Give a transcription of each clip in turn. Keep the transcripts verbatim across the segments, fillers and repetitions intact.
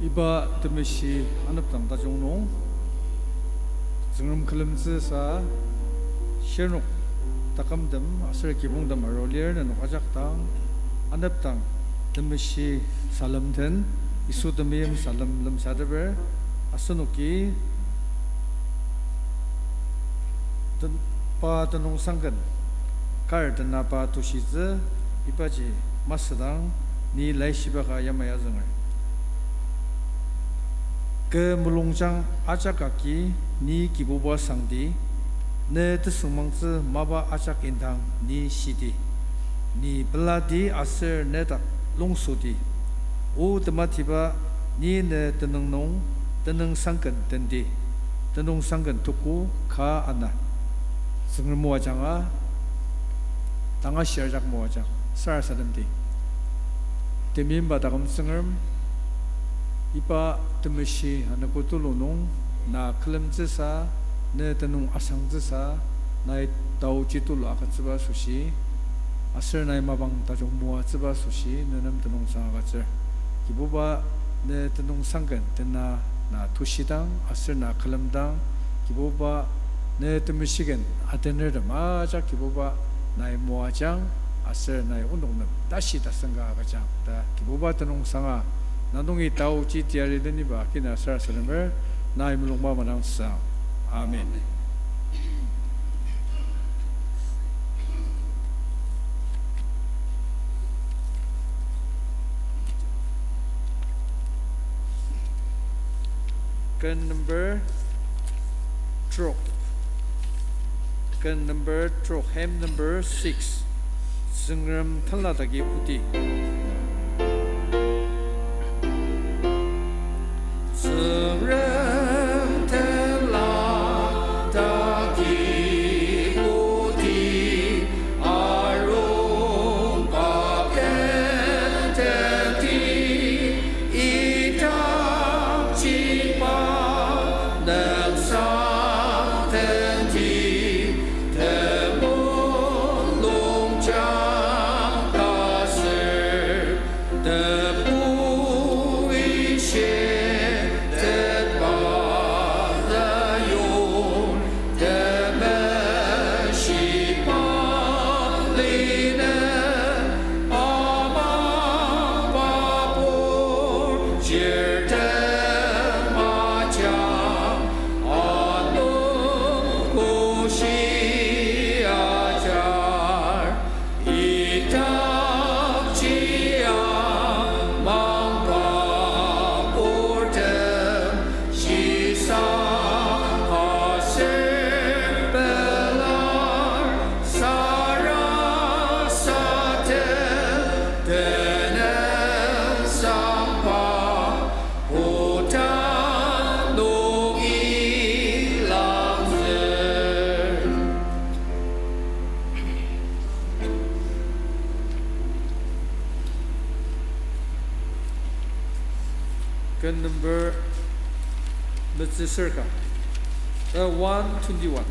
Iba temeshi anepdang tajung nung, Tsüngrem külemtsüsa, shirnok takümtem aser kibongtem aru lir nenok ajak dang, anepdang temeshi salem den, Yisu temeim salem lemsateper, asenoki ten-, pa tenüngsangken kar tenaba tushitsü, ibaji masüdang ni laishiba ka yamai azünger. Kü mulungjang ajak agi ni Kibuba sangdi, ne tesüngmangtsü mapa ajak indang ni shidi, ni pelati aser ne dak longsoti. O tematiba, ni ne tenüng nung tenüngsangken tendi, tenüngsangken tuku ka ana. Tsüngrem moajanga, tanga shirjak moajang, sarasademdi. Temeimba taküm Tsüngrem, iba temeshi anogo tulu nung, na külemtsüsa, ne tenüng asangtsüsa, nai taoji tulu agütsüba asoshi, aser nai mapang tajung moatsüba asoshi, nenem tenüngsang agütsür. Kibuba, ne tenüngsangken tena na tushidang, aser na külemdang, Kibuba, ne temeshiken atenertem ajak Kibuba, nai moajang, aser nai onok nem tashi tasen ka agüjang ta Kibuba tenüngsanga, na nungi taoji teyari leniba kina sarasademer, nai mulungba madangsang. Amen. Ken number trok. Ken number trok, hymn number six. Tsüngrem tenla dagi oti. Tsüngrem tenla dagi oti, arungba kenteti, idakjiba nüngsang tenti, temulung jang taser, tebu ishir tetba tayong, temeshiba linen amangba pur, chirtem ajak anogo shiajar. Idakji amangba purtem shisa aser pelar sarasademer, tenüngsangba kotak nungi langzür. Ken number metsüsür ka. Uh, one twenty-one.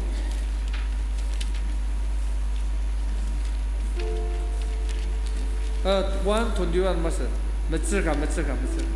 Uh, one twenty-one masü. Metsür ka, metsür ka, metsür ka.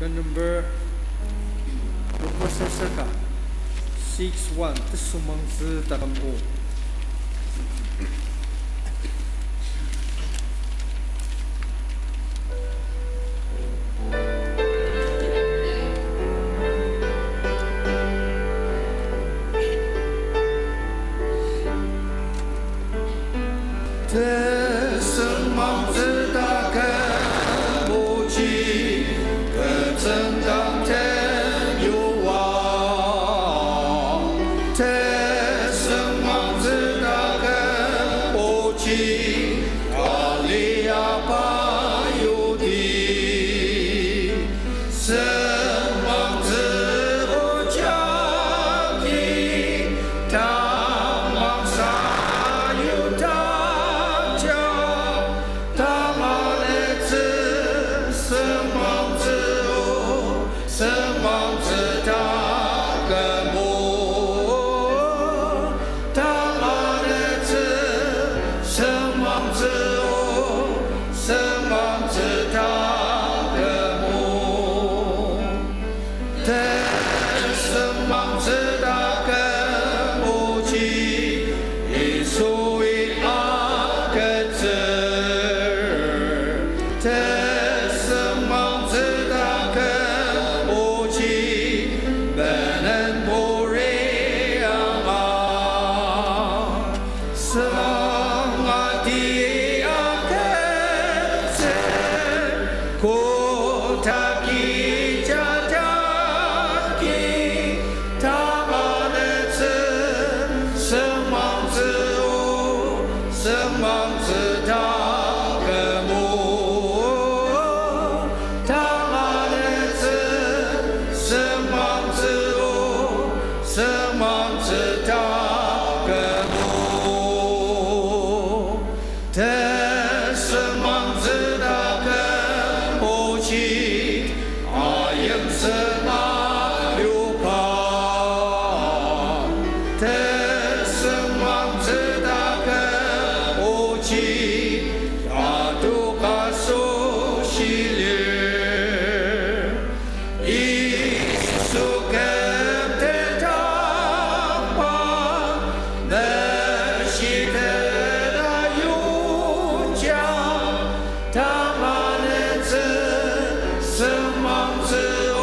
Number, number six one, Tesüngmangtsü Taküm O. Tesüngmangtsü Taküm Oji, kü tsüngdang teyua. Tesüngmangtsü Taküm Oji, alia pa yudi. Sengmangtsü o jagi tamang sayudakja, tamaletsü sengmangtsü o, sengmangtsü taküm o. Tamaletsü sengmangtsü o, sengmangtsü taküm o. Tesüngmangtsü taküm oji Yisui agütsür. Tesüngmangtsü taküm oji menen puri ama. Sengati agütsür, kotaki jajaki, tamaletsü sengmangtsü o, sengmangtsü taküm o. Tamaletsü sengmangtsü o, sengmangtsü taküm o. Tesüngmangtsü taküm oji ayimsüng aluka. Tesüngmangtsü taküm oji tatok asoshir. Yisu küm tetangba, meshiteta yuja, tamaletsü sengmangtsü o,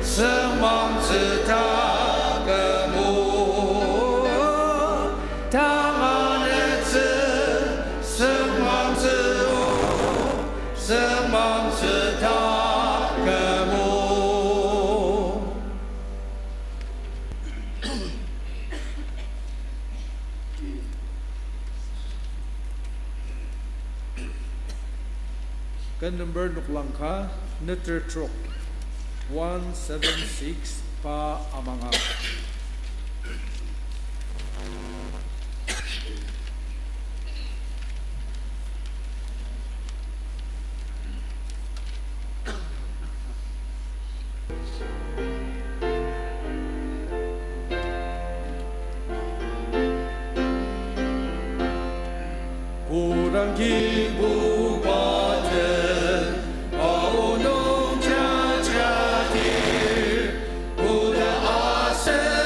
sengmangtsü taküm o. Tamaletsü sengmangtsü o, sengmangtsü taküm o. Ken number noklang ka, neter trok, one seven six, pa amanga. Kodang kibuba den, aonung jajadir, koda aser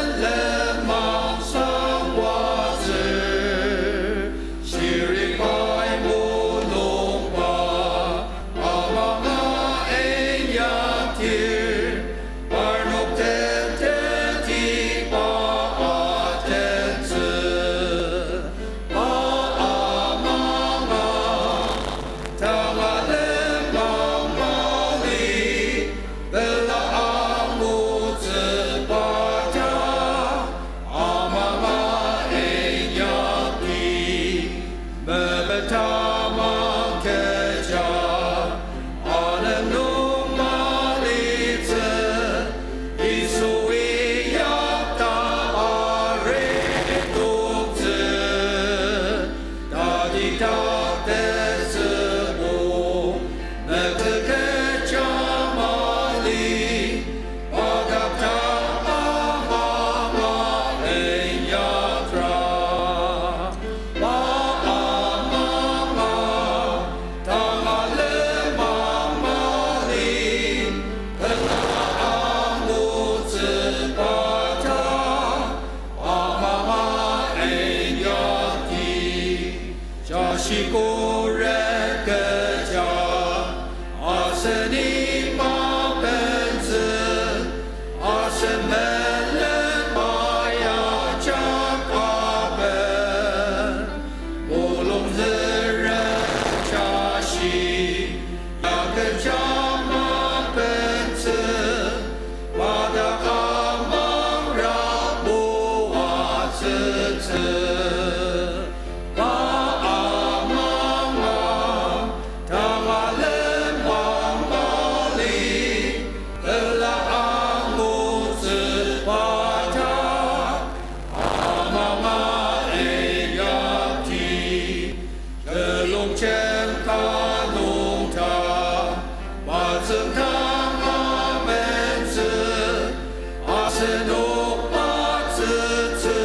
Yakecha mapentsü, mada amang rabo atsütsü. Pa amanga, tanga lembang mali, pela angutsü pata, amanga inyakti. Telongjem ka nung ta, mazüngdang amentsü, asenok patsütsü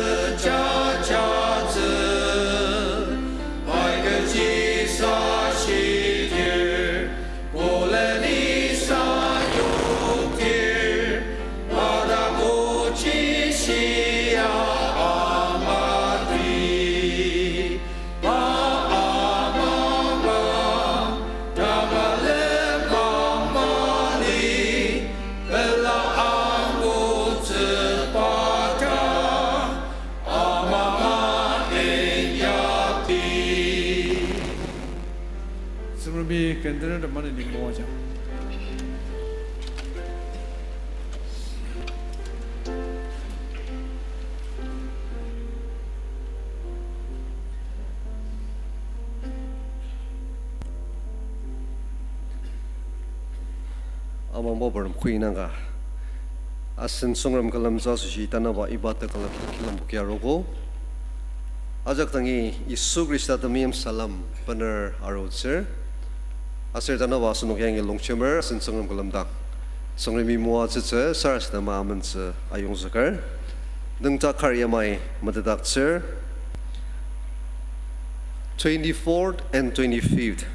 jajatsü. Pai kechi sa shidir, koleni sa yokdir, mada ochi shia amati. Pa amanga, tanga lembang mali, pela angutsü pata, amanga inyakti. Tsüngremi ken tener temaneni moajang. Amangba purtem kuinangka. Asen Tsüngrem külemtsü asoshi tanaba iba tekülem ki-, kilembo ki arogo. Ajak dangi Yisu Khrista temeim salem bener arutsür. Aser tanaba asenok yangi longjemer asen Tsüngrem külemdak. Tsüngremi moatsütsü sarasadema amentsü ayongzüker. Nüngdak kar yamai metetdaktsür. Twenty-fourth and twenty-fifth,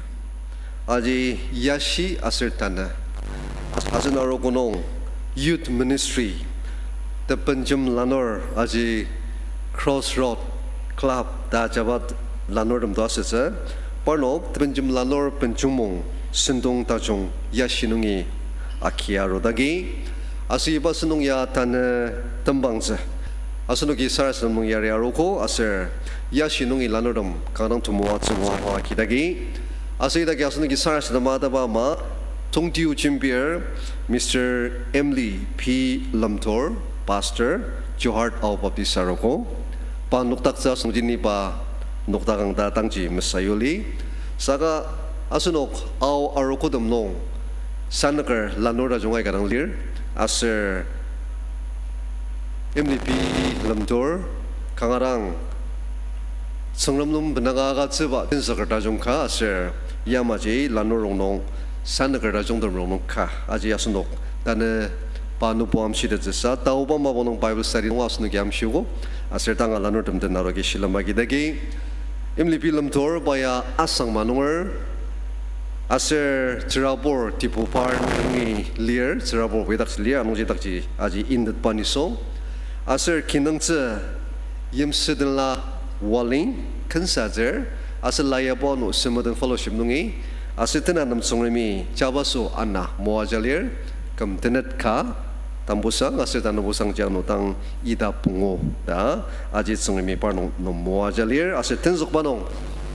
aji yashi aser tanü. Asen arogo nung youth ministry, tebenjem lanur aji Crossroad Club ta jabat lanurtem to asütsü. Parnok tebenjem lanur benjungmung sentong tajung yashi nungi akia arudagi. Aser iba sentong ya tanü tembangtsü. Asenoki sarasadem nung yari arogo aser yashi nungi lanurtem kanga temoatsü ngua kidagi. Aser idagi asenoki sarasadema ataba ama tongtiu jembir Mister Emily P Lemtor, Pastor, Johar Ao Baptist Arogo. Pa nokdaktsü asüngdang iba nokdakang ta tangji mesayuli. Saka asenok Ao arogotem nung sanüker lanur tajung aika dang lir. Aser Emily P Lemtor kanga dang Tsüngrem nem benanga agütsüba tenzüker tajung ka aser yamaji lanur rongnung sanüker tajungtem rongnung ka. Aji asenok tanü pa nübo amshitettsüsa, taoba mapang nung Bible study nung asenoki amshiogo, aser tanga lanurtem den arogi shilem agidagi. Emily P Lemtor pa ya Asangma nunger, aser tsürabur Dipupar nungi lir, tsürabur wedakji lir, anungji dakji aji intetba nisung. Aser kinungtsü yimsüdenla Waling, kensatsür, aser layabo ano Samaritan Fellowship nungi, aser tenanem Tsüngremi jabaso ana moaja lir, küm tenet ka, tambusang, aser tanubusang ji ano dang ita pungu ta, aji Tsüngremi parnok nem moaja lir, aser tenzükba nung,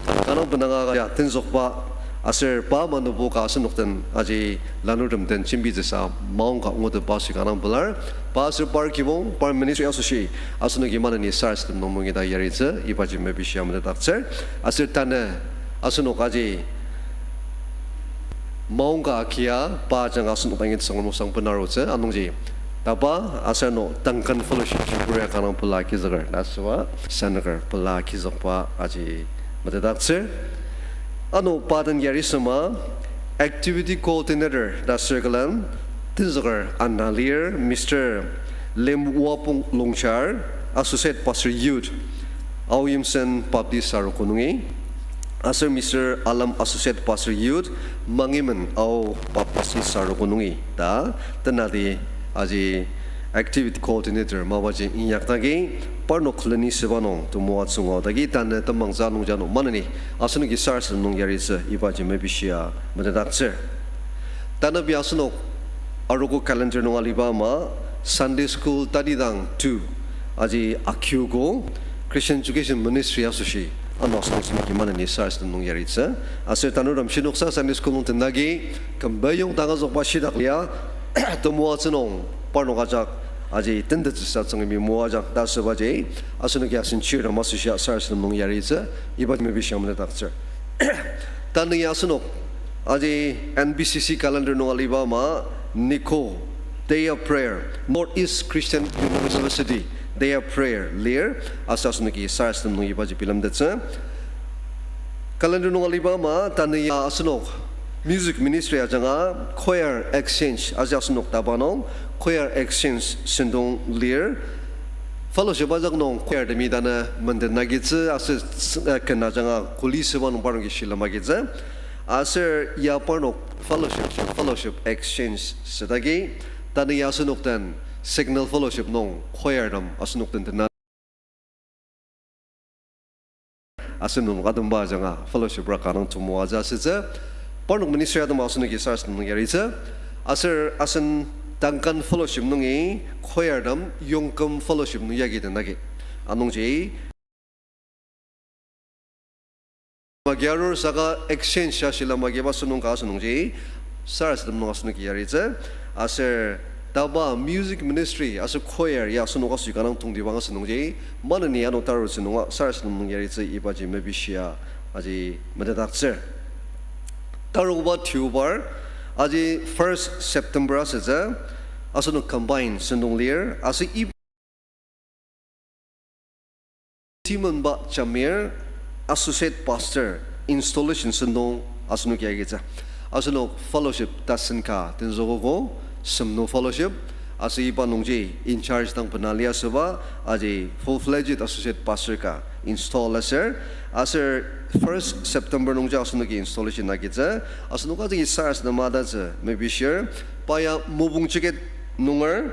kanga dang benanga ya tenzükba, aser pa manübo ka asenok den aji lanurtem den jembitsüsa maongka ngutetba asoshi kanga dang pelar, pa aser par kibong, par ministry asoshi, asenoki maneni sarasadem nung mungida yaritsü, ibaji mepishia metetdaktsür, aser tanü, asenok aji maongka akia, pa ajanga asenok dangi Tsüngrem osang benarutsü, anungji. Taba, aser ano Duncan Fellowship Korea kanga dang pela kizüker, ta asüba, sanüker pela kizükba aji metetdaktsür. Ano pa den yari süma, Activity Coordinator ta circle-en, tenzüker ana lir, Mister Lim Wapong Longchar, Associate Pastor Youth, Ao Yimsen Baptist Arogo nungi, aser Mister Alam Associate Pastor Youth, Mangimen Ao Baptist Arogo nungi ta, tenati aji Activity Coordinator mapaji inyakdagi, parnok leni süba nung temoatsü ngua dagi tanü tembangtsü nungji ano maneni asenoki sarasadem nung yaritsü ibaji mepishia metetdaktsür. Tanü pei asenok arogo calendar nung aliba ama Sunday School tatidang two aji akiogo Christian Education Ministry asoshi Ano asenok senoki maneni sarasadem nung yaritsü. Aser tanurtem shinoksa Sunday school nung tenagi, kümba yong tangazükba shidak lia, temoatsü nung parnok ajak, aji tentettsüsa Tsüngremi moajang ta asübaji, asenoki asen chirtem asoshia sarasadem nung yaritsü, iba mepishiang metetdaktsür. Tanü ya asenok, aji N B C C calendar nung aliba ama, Niko, Day of Prayer, Northeast Christian University, Day of Prayer lir, aser asenoki sarasadem nung ibaji bilemtettsü. Calendar nung aliba ama, tanü ya asenok music ministry ajanga choir exchange, aji asenok taba nung choir exchange sentong lir. Fellowship ajak nung choir temi tanü menden agitsü, aser, eh, ken ajanga kuli süba nung parnoki shilem agitsü. Aser ya parnok fellowship, fellowship exchange südagi, tanü ya asenok den Signal Fellowship nung choir tem asenok den tena asen nung ademba ajanga fellowship raka nung temoatsü asütsü. Parnok ministry atem asenoki sarasadem nung yaritsü. Aser asen Duncan Fellowship nungi choir tem Yongküm Fellowship nung yagi den agi. Anungji magi arur saka exchange ya shilem agiba sentong ka asünungji, sarasadem nung asenoki yaritsü, aser taba music ministry aser choir ya asenok asoshi kanga tongtibang asünungji, maneni ano tarutsü nunga sarasadem nung yaritsü ibaji mepishia aji metetdaktsür. Taruba tiubar, aji first September asütsü, asenok combine sentong lir, aser i Timenba Jamir, Associate Pastor, Installation sentong asenoki agitsü. Asenok fellowship tasen ka tenzükogo, Semnu Fellowship, aser iba nungji in charge dang bena liasüba, aji full-fledged Associate Pastor ka install aser, aser first September nungji asenoki installation agitsü, asenok ajaki sarasadema tatsü mepishir, pa ya Mopungcheket nunger,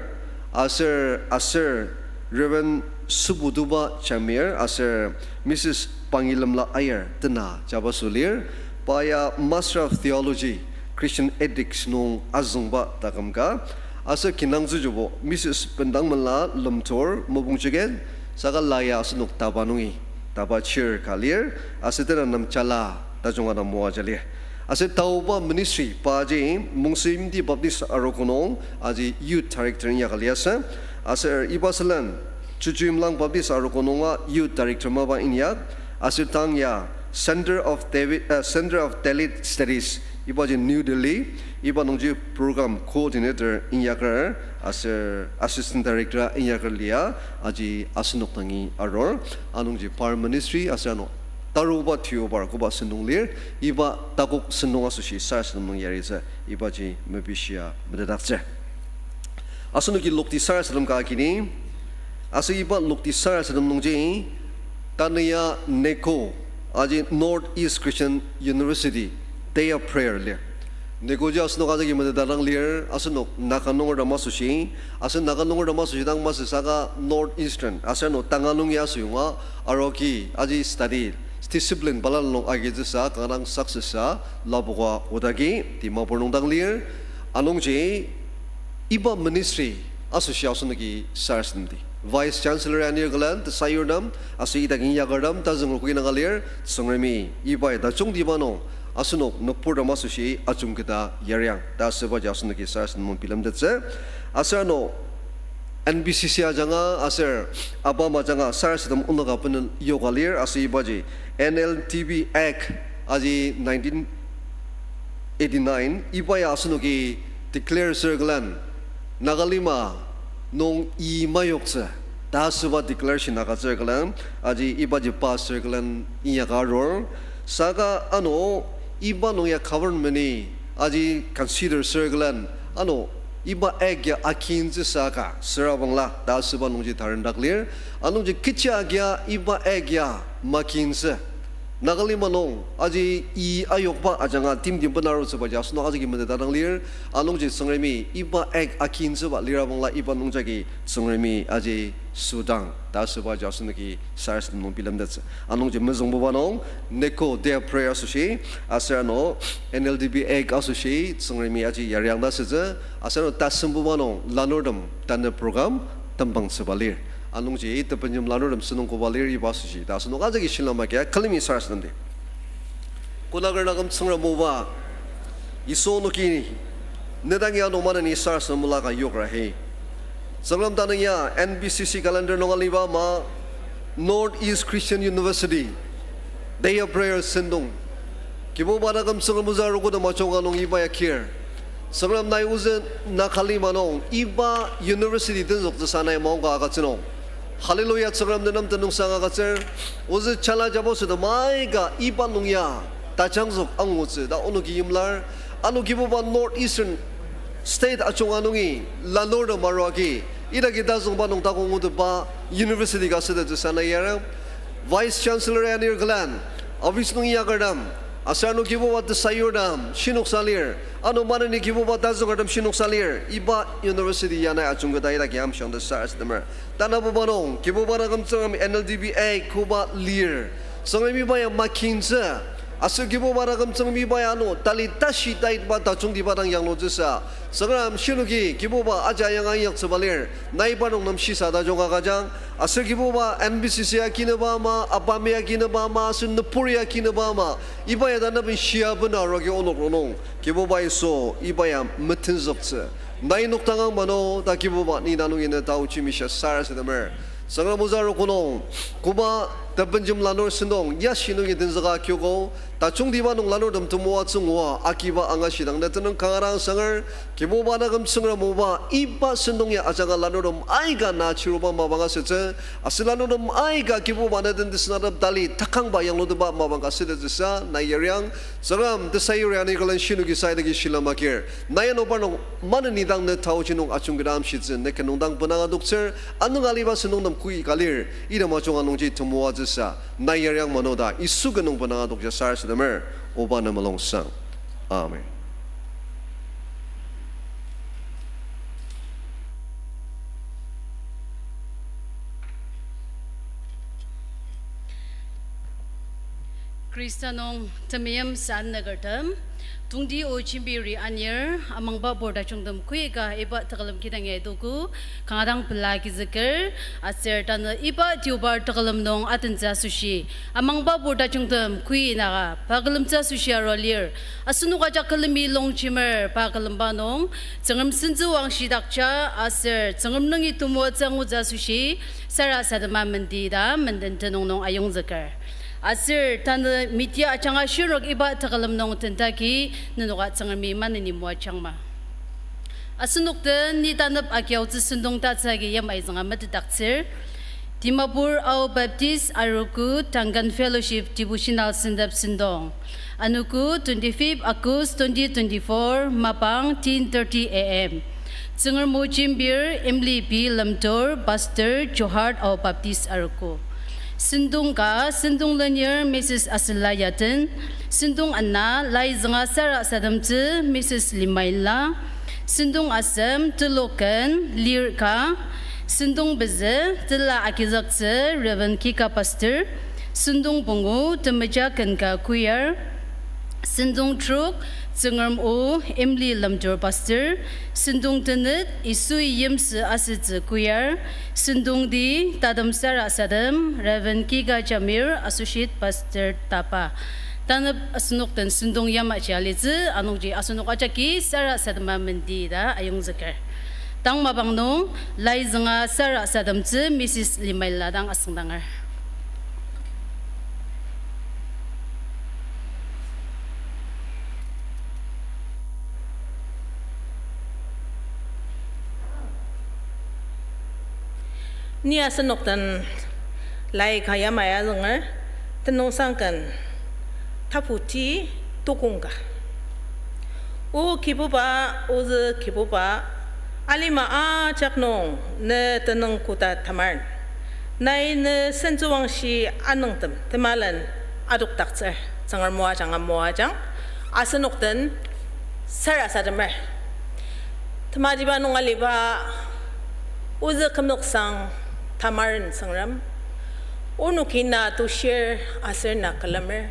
aser, aser Reverend Sübutuba Jamir, aser Missus Pangilemla Aier tena jabaso lir, pa ya Master of Theology, Christian Ethics nung azüngba taküm ka, aser kinungtsüjibo Missus Bendangmenla Lemtur Mopungcheket, saka la ya asenok taba nungi, taba chair ka lir, aser tena nem jala tajunga dang moaja lir. Aser taoba ministry paji Mongsenyimti Baptist Arogo nung aji youth director inyaka liasü. Aser iba sülen Chuchuimlang Baptist Arogo nunga youth director mapa inyak. Aser tang ya Center of David, uh, Center of Dalit Studies ibaji New Delhi, iba nungji program coordinator inyaker aser assistant director inyaker lia, aji asenok dangi arur. Anungji par ministry aser ano taruba tiubar koba sentong lir, iba takok sentong asoshi sarasadem nung yaritsü, ibaji mepishia metetdaktsür. Asenoki lokti sarasadem ka agini, aser iba lokti sarasadem nungji, tanü ya Neko, aji North East Christian University, Day of Prayer lir. Nekoji asenok ajaki meteta dang lir, asenok Naga nunger tem asoshi, aser Naga nunger tem asoshi dang masü saka North Eastern, aser ano tanga nung ya asüyonga, aroki, aji study, discipline balala nung agitsüsa, kanga dang success sa, lapoka odagi, Dimapur nung dang lir, anungji, iba ministry asoshi asenoki sarasademdi. Vice Chancellor anir külen, tesayurtem, aser idaki inyakertem, tazünger koinaka lir, Tsüngremi, ibai tajungtiba nung, asenok nüburtem asoshi ajungketa yariang, ta asübaji asenoki sarasadem nung bilemtettsü. Aser ano, N B C C ajanga, aser ABAM ajanga, sarasadem onok aben yoka lir, aser ibaji, N L T B Act, aji nineteen eighty-nine, iba ya asenoki declare sür külen, Nagalima nung i mayoktsü, ta asüba declaration agütsür külen, aji ibaji pass sür külen inyaka arur. Saka ano, iba nung ya government-i aji consider sür külen, ano, iba act ya akintsü saka, sürabangla, ta asüba nungji tarendak lir, anungji kechi agia iba act ya makintsü. Nagalima nung, aji i ayokba ajanga timtem benarutsübaji asenok ajaki meteta dang lir, anungji Tsüngremi iba act akintsüba lirabangla iba nungjagi Tsüngremi aji südang, ta asübaji asenoki sarasadem nung bilemtettsü. Anungji mezüngbuba nung, Neko Day of Prayer asoshi, aser ano N L T B Act asoshi, Tsüngremi aji yariang ta asütsü, aser ano tasembuba nung, lanurtem tanü program tembangtsüba lir. Anungji tebenjem lanurtem sentong koba lir iba asoshi ta asenok ajaki shilem agia külemi sarasademdi. Kodaker taküm Tsüngrem oba, Yisu onoki ne dangi ano maneni sarasadem mulaka yoker ahi. Tsüngrem, tanü ya N B C C calendar nung aliba ama North East Christian University Day of Prayer sentong, Kibuba taküm Tsüngrem, ozü arogo tem ajunga nung iba ya kir. Tsüngrem, nai ozü Naga lima nung iba university tenzüktsüsa nai maongka agütsü nung, Hallelujah, Tsüngrem, ne nem tenüngsang agütsür. Ozü jala jabaso tem aika iba nung ya tajangzük angutsü ta onoki yimlar. Ano Kibuba North Eastern state ajunga nungi lanurtem arua agi idaki tazüngba nung takok nguteba university ka sütettsüsa nai yarang. Vice Chancellor anir külen, office nung yakertem, aser ano Kibuba tesayurtem shinoksa lir, ano maneni Kibuba tazüngertem shinoksa lir, iba university ya nai ajungketa idaki amshiang ta sarasademer. Tanabuba nung Kibuba taküm Tsüngrem N L D B A koba lir, Tsüngrem, iba ya makingtsü. Aser Kibuba taküm Tsüngrem, iba ya ano tali tashi taitba tajungtiba dang yanglutsüsa, Tsüngrem, shinoki Kibuba aja yanga inyaktsüba lir, nai parnok nem shisa tajung agüjang. Aser Kibuba N B C C akinüba ama, ABAME akinüba ama, aser nübur ya akinüba ama, iba ya tanaben shia bena aruagi onok rongnung Kibuba Yisu iba ya metenzüktsü nai nokdangang mano ta Kibuba ni na nungi ne taochi mishia sarasademer. Tsüngrem, ozü arogo nung koba tebenjem lanur sentong yashi nungi tenzüka kiogo, tajungtiba nung lanurtem temoatsü ngua agiba angashidang ne tenüng kanga dang sanger. Kibuba taküm Tsüngrem oba, iba sentong ya ajanga lanurtem aika na chiruba mapang asütsü, aser lanurtem aika Kibuba ne den tesünatep tali takangba yangluteba mapang ka sütettsüsa nai yariang. Tsüngrem, tesayuri ani külen shinoki saidagi shilem akir, nai ano parnok maneni dang ne taochi nung ajungketa amshitsü ne ken nung dang benang adoktsür. Anung aliba sentong nem kui ka lir, item ajunga nungji temoatsüsa nai yariang mano ta Yisu ken nung benang adokja sarasademer, oba ne mulungsang. Amen. Khrista nung temeim sanükertem, tongti o jembiri anir, amangba pur tajungtem koika iba tekülem kidang ya itogo, kanga dang pela agizüker, aser tanü iba deobar tekülem nung atentsü asoshi, amangba pur tajungtem koi naka pa külemtsü asoshi arua lir. Asenok ajak külemi longjemer pa külemba nung, Tsüngrem sentsüwang shidakja aser Tsüngrem nungi temoatsü angutsü asoshi sarasadema mendi ta menden tenüng nung ayongzüker. Aser tanü media ajanga shirnok iba tekülem nung tentagi nenoka Tsüngremi maneni moajangma. Asenok den ni tanep agiaotsü sentong tatsü agi yamai zünga metetdaktsür. Dimapur Ao Baptist Arogo Duncan Fellowship Devotional Sentep Sentong. Anogo twenty-fifth August twenty twenty-four, mapang ten thirty A M. Tsüngrem o jembir Emily B Lemtur, Pastor, Johar Ao Baptist Arogo. Sentong ka, sentong lenir Missus Asela Yaden, sentong ana, lai zünga sarasademtsü Missus Limaila, sentong asem, teloken, lir ka, sentong pezü, tela agizüktsü Reverend Kika Pastor, sentong pungu, temeja ken ka choir, sentong trok, Tsüngrem o, Emily Lemtur Pastor, sentong tenet, Yisui Yimsü Asütsü choir, sentong ti, tatem sarasadem, Reverend Kika Jamir, Associate Pastor Tapa. Tanep asenok den sentong yamaji alitsü, anungji asenok ajaki sarasadema mendi ta ayongzüker. Tang mapang nung, lai zünga sarasademtsü Missus Limaila dang asüngdanger. Ni asenok den lai ka yamai azünger, tenüngsang ken taputi tukong ka. O Kibuba, ozü Kibuba, alima ajak nung ne tenüng koda tamaren, nai ne sentsüwangshi anüngtem temalen adokdaktsür. Tsüngrem moajang, moajang, asenok den sarasademer. Tematiba nung aliba ozü kümnüksang tamaren Tsüngrem, onoki na tushir aser na külemer.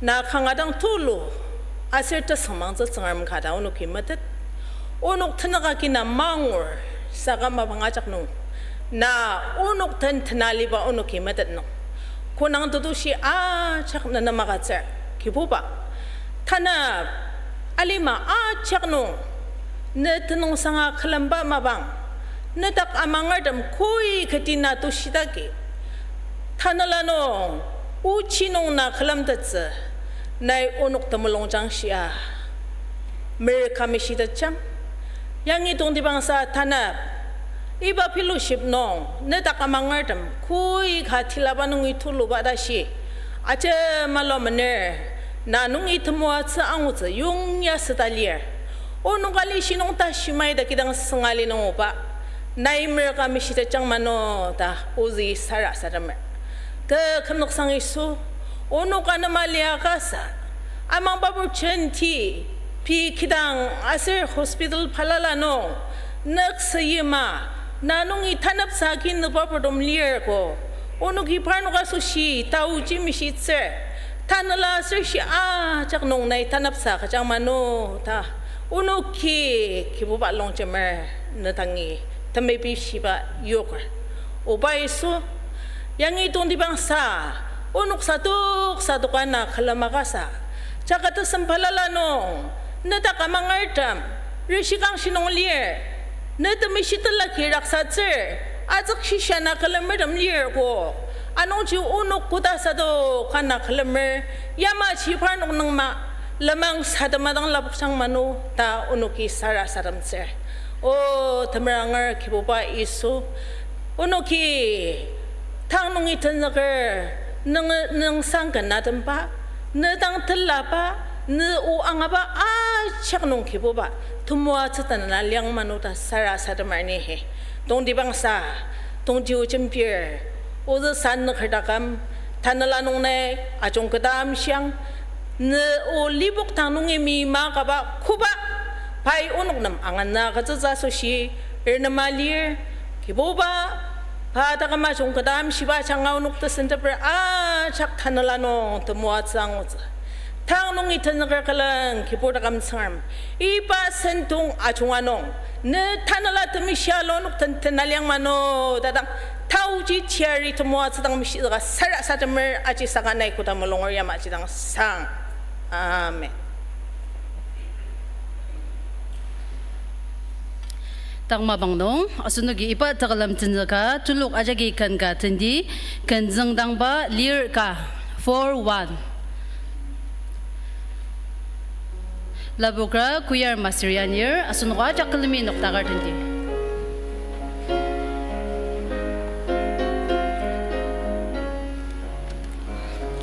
Na kanga dang tulu aser tesüngmangtsü Tsüngrem ka ta onoki metet. Onok tenük agi na mangur, saka mapang ajak nung Na onok den tenaliba onoki metet nung, konang tetushi ajak ne nem agütsür, Kibuba. Tanü alima ajak nung ne tenüngsanga külemba mapang, ne dak amangertem koi kati na tushidaki, tanela nung ochi nung na külemtettsü, nai onok temulungjang shia mer ka mishitetjang. Yangi tongtibangsa tanü iba fellowship nung ne dak amangertem koi ka tilaba nungi tuluba tashi, ajemalua mener, na nungi temoatsü angutsü yongya süta lir. Onok ali shinung ta shimai ta kidang süngali nunguba, nai mer ka mishitetjang mano ta ozü sarasademer. Kü kümnoksangi Yisu, onok anema liakasa, amangba pur jenti, pei kidang aser hospital balala nung, nüksü yima, na nungi tanepsa kin nüba purtem lir ko, onoki parnok asoshi taoji mishitsür, tanela aser shi ajak nung nai tanepsa kajang mano ta, onoki Kibuba longjemer ne dangi temepi shiba yoker. Oba Yisu, yangi tongtibangsa, onok sadok sadok ana külem akasa, jaka tesem balala nung, ne dak amangertem, rishikangshi nung lir, ne temishitela ki raksatsür, azük shisha na külemertem lir ko, anungji onok koda sadok ana külemer, yamaji parnok nüngma, lenmang sadema dang lapokjang mano ta onoki sarasademtsür. O temeranger Kibuba Yisu, onoki tang nungi tenzüker nüng, nüngsang ken atemba, ne dang telaba, ne o angaba ajak nung Kibuba temoatsü tanela liang mano ta sarasademer ni he. Tongtibangsa, tongti o jembir, ozü san nüker taküm, tanela nung nai ajungketa amshiang, ne o lipok dang nungi mima kaba koba, pai onok nem angana agütsütsü asoshi, renema lir, Kibuba, pa taküm ajungketa amshiba ajanga onok tesenteper ajak tanela nung temoatsü angutsü. Tang nungi tenzüker külen Kibur taküm Tsüngrem, iba sentong ajunga nung, ne tanela temishia lo onok ten, tena liang mano ta dang, taoji tiari temoatsü dang mishizüka sarasademer aji saka nai koda mulunger yamaji dang sang. Amen. Tang mapang nung, asenoki iba tekülem tenzüka, telok ajaki ken ka tendi, ken züngdangba lir ka, four one. Lapokra choir master yanir, asenok ajak külemi noktaker tendi.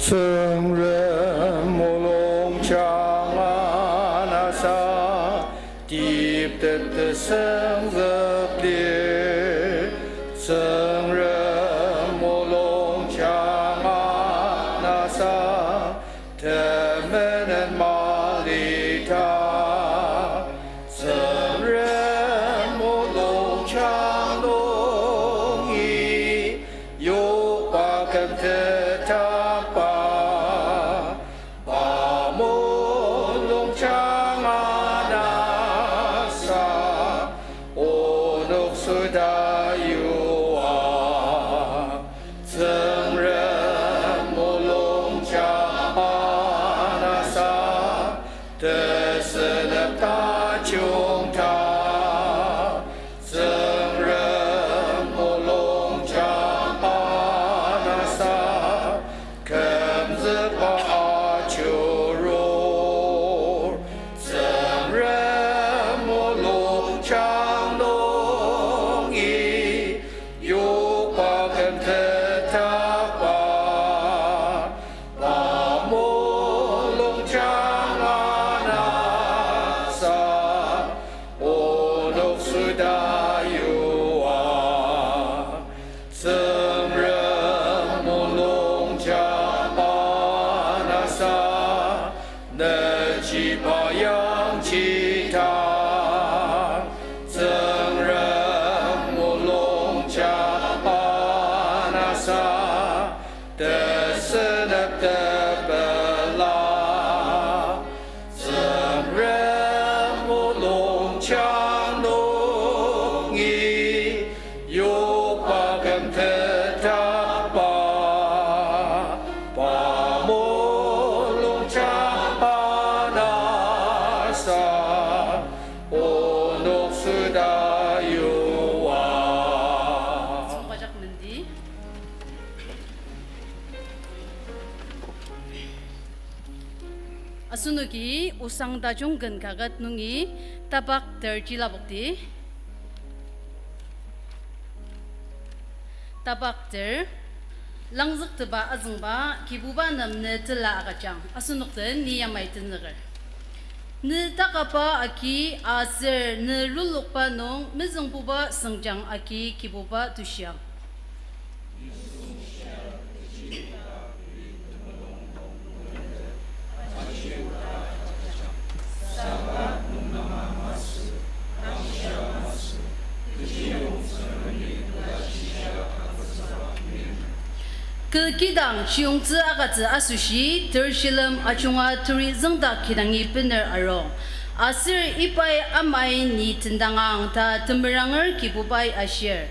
Tsüngrem mulungjang anasa, tiptet tesüngzük lir. Tsüngrem mulungjang anasa, temenen malidang. Tsüngrem mulungjang nungi, yokba küm tetakba, pa mulungjang anasa, onok süta yua. Tsüngrem mulungjang anasa, tesünep tajung ta. Tsüngrem mulungjang anasa, kümzükba ajurur. Tsüngrem mulungjang nungi, yokba küm tetakba, pa mulungjang anasa, onok süta yua. Tsüngrem mulungjang anasa, nüjiba yangji ta. Tsüngrem mulungjang anasa, tesünep tepela. Tsüngrem mulungjang nungi, yokba Ki osang tajung ken kaket nungi tapak ter jilabokdi. Tapak ter, langzüktepa azüngba, Kibuba nem ne tela agüjang, asenok den ni yamai tenüker. Ne takaba agi aser ne lulokba nung mezüngbuba süngjang agi Kibuba tushiang. Kü kidang chiyongtsü agütsü asoshi, ter shilem ajunga teri züngdak kidangi bener arung. Aser ibai amai ni tendangang ta temeranger Kibubai ashir.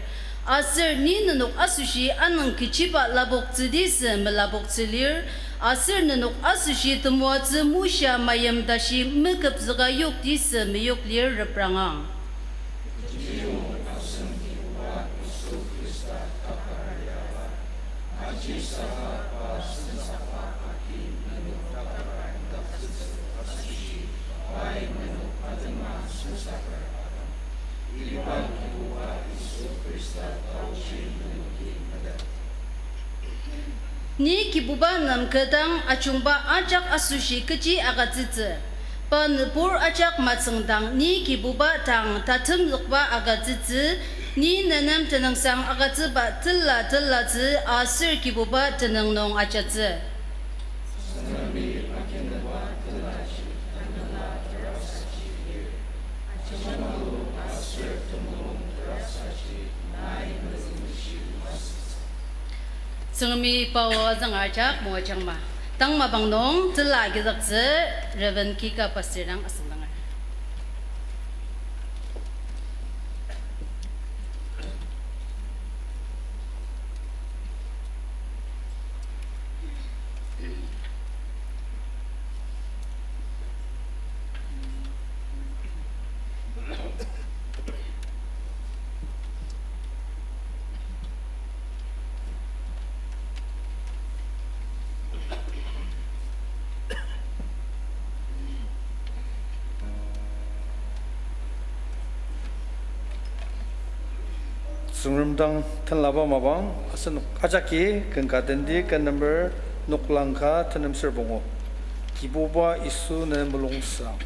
Aser ni nenok asoshi anüng kechiba lapoktsüdi sü melapoktsü lir, aser nenok asoshi temoatsü moshia mayim tashi meküpzüka yokdi sü meyok lir reprangang. Ni Kibuba nem kü dang ajungba ajak asoshi kechi agütsütsü. Pa nübur ajak matsüngdang ni Kibuba dang tatemzükba agütsütsü, ni nenem tenüngsang agütsüba tela telatsü aser Kibuba tenüng nung ajatsü. Tsüngremi pa o azünger ajak moajangma. Tang mapang nung tela agizüktsü Reverend Kika Pastor dang asüngdanger. Tsüngrem dang tenlaba mapang, asenok ajaki ken ka tendi ken number noklang ka tenem ser pungu. Kibuba Yisu ne mulungsang.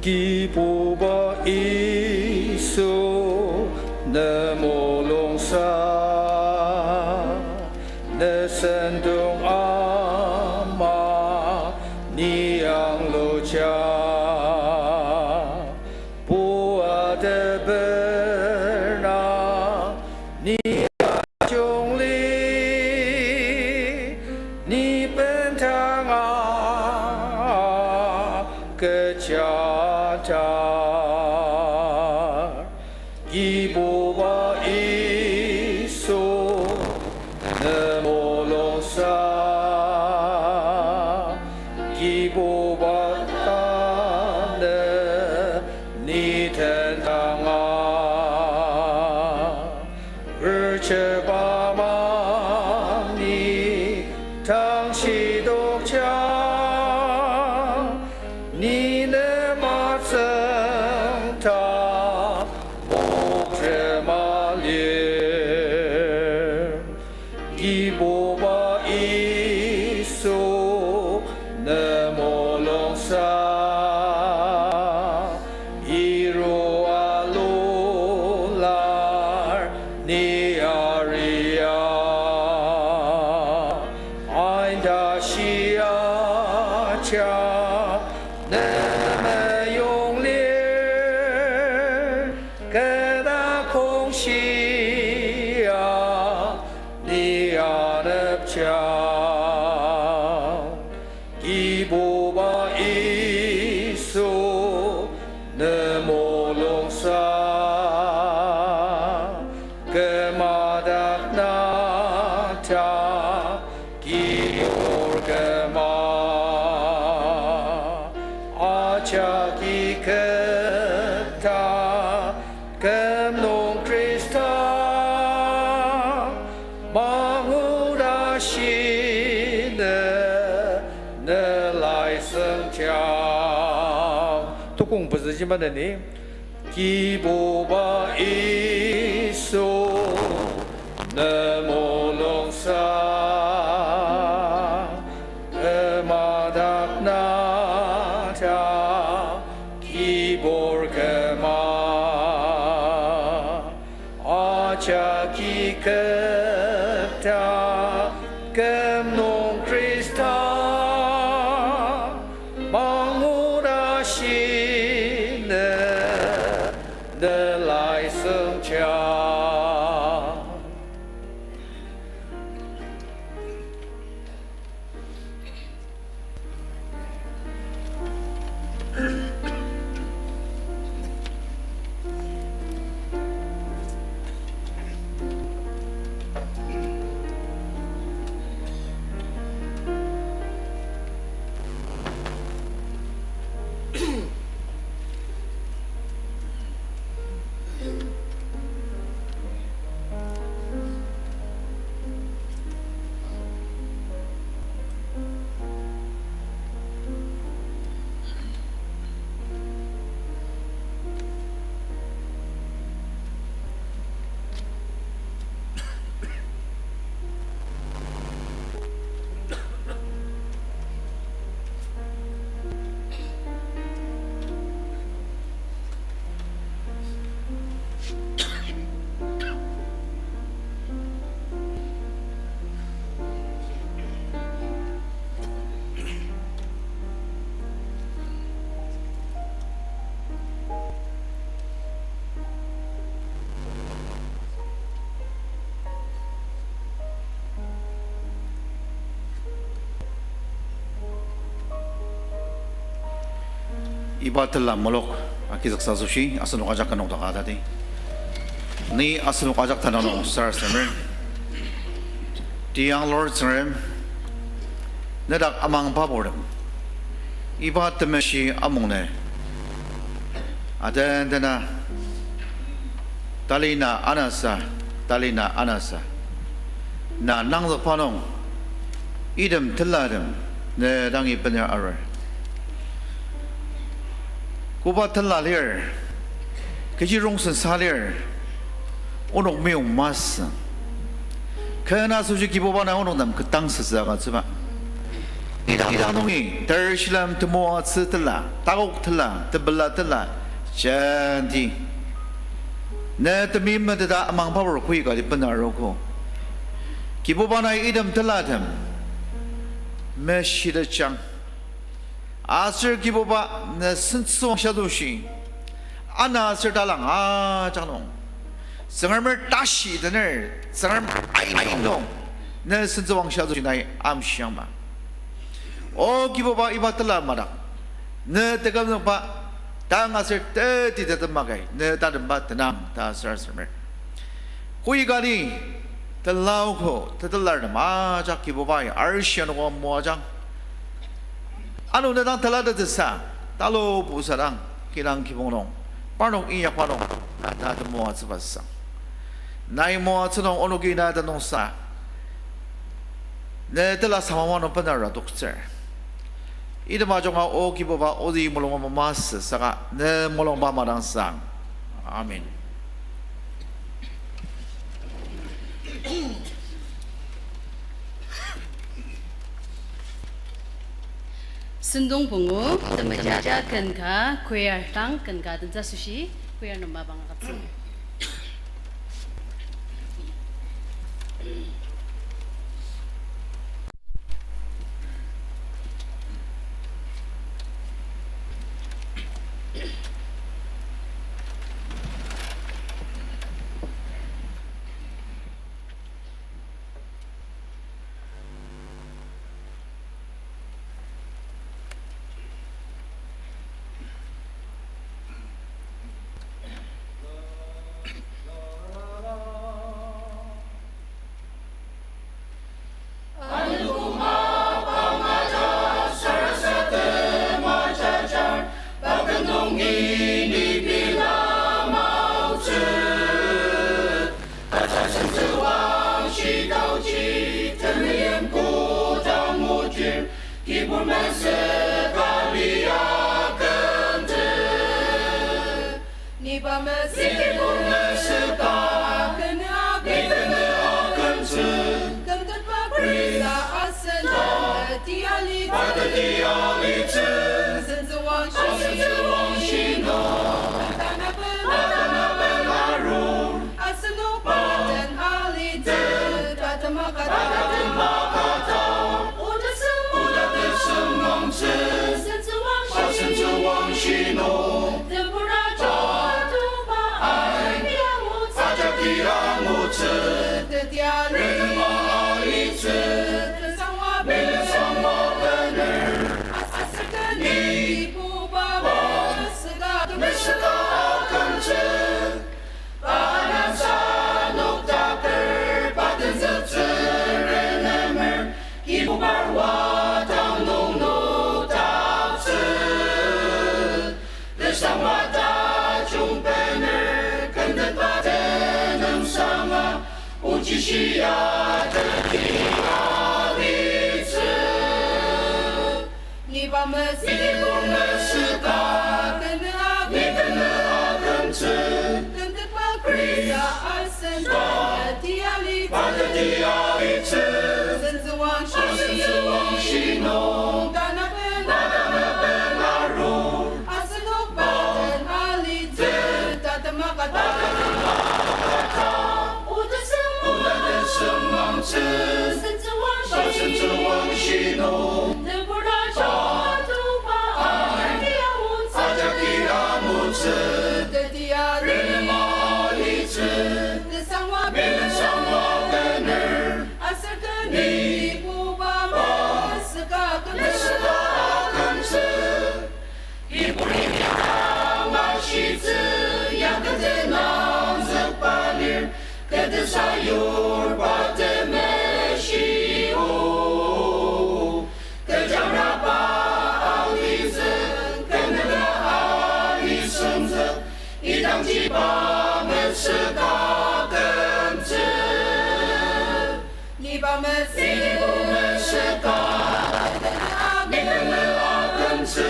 Kibuba Yisu ne mulungsang, ne sentong ama ni angluja. Pua teper na ni ajungli, ni bendanga kecha tar. Kibuba Yisu ne mulungsang, Kibuba tanü ni tendanga. Recheba mani tangshi tokja, ni ne matsüng ta mokre malir. Kibuba Yisu ne mulungsang, irua lular ni aria. Ainda shia cha ne meyong lir, keda kongshia ni anepjang. Kibuba Yisu ne mulungsang, kü madak na ta kibur küma. Ajaki keta küm nung Khrista Shine ne lai sengchang. Tukong pezüji maneni. Kibuba Yisu, ne mulungsa, kema dak na ta, kibur kema. Ajaki keta küm nung Khrista, manguda shine ne lai sengchang. Iba tela mulok agizüksa asoshi asenok ajak ka nokdaka tati. Ni asenok ajak tanü nung sarasademer. Tiang Lord Tsüngrem, nedak amangba purtem, iba temeshi amungnü aden dena, tali na anasa, tali na anasa, na nangzükba nung item telatem ne dangi bener arur. Koba tela lir, kechi rongsen sa lir, onok meyong masü. Kena asoshi Kibuba nai onok nem ketang süsü agütsüba. Ita, ita nungi ter shilem temoatsü tela, takok tela, tepela tela, jenti, ne temeim meteta amangba pur koika di benarogo. Kibuba nai item telatem meshitejang. Aser Kibuba, ne sentsüwangshia asoshi, ana aser talang ajak nung, Tsüngremer tashi tener, Tsüngrem ain nung, ne sentsüwangshia asoshi nai amshiangma. O Kibuba, iba tela madak ne tekümzükba, tang aser teti tetemakai ne tatemba tenang ta sarasademer. Koika ni telaogo tetelartem ajak Kibubai arishi anogo moajang. Ano ne dang telatettsüsa, talo busadang, kidang kibong nung, parnok inyakba nung, na temoatsüba sang. Nai moatsü nung onoki na tenüngsa, ne tela samama nung benara toktsür. Item ajunga O Kibuba odi mulungba masü saka ne mulungba madangsang. Amen. Sentong pungu, temeja ken ka, choir dang ken ka tentsü asoshi, choir nung mapang agütsü. Kibur mesüka lia kümtsü. Niba mesüka, kibur mesüka, kene akümtsü. Kene akümtsü. Kümtetba Khrista asen, teti alitsü. Teti alitsü. Asen tsüwangshi. Asen tsüwangshi nung. Tanaben. Tanaben arur. Asenok pa den alitsü, tatem akata. Tatem akata. Oda sema. Oda tesem nangtsü. Asen tsüwangshi. Asen tsüwangshi nung. Tebura joko tuba. Ai. Ajaki angutsü. Ajaki angutsü. Teti alitsü. Teti alitsü. Tesangwa. Tesangwa bener. Aser keni ibuba mesüka. Mesüka akümtsü. Anasa noktaker pa tenzüktsü renemer, Kibuba wadang nung noktaktsü. Tesangwa tajung bener, kümtetba tenüngsanga, ochi shia teti alitsü. Niba mesüka. Niba mesüka. Kene ak-, kene akümtsü. Kümtetba Khrista asen, teti alitsü. Teti alitsü. Asen tsüwangshi. Asen tsüwangshi nung. Tanaben. Tanaben arur. Asenok pa den alitsü. Tatem akata. Tatem akata. Oda tesem. Oda tesem nangtsü. Asen tsüwangshi. Asen tsüwangshi nung. Tebura joko tuba. Ai. Ajaki angutsü. Ajaki angutsü. Teti alitsü. Renemer alitsü. Tesangwa. Tesangwa bener. Aser keni ibuba mesüka akümtsü. Mesüka akümtsü. Iburi ya mashitsü, ya kete nangzükba lir, kete sayur pa temeshi o. Kejangraba alitsü, kenüba alisüngzük, idangjiba mesüka akümtsü. Niba mesüka. Niba mesüka. Niba mesüka akümtsü.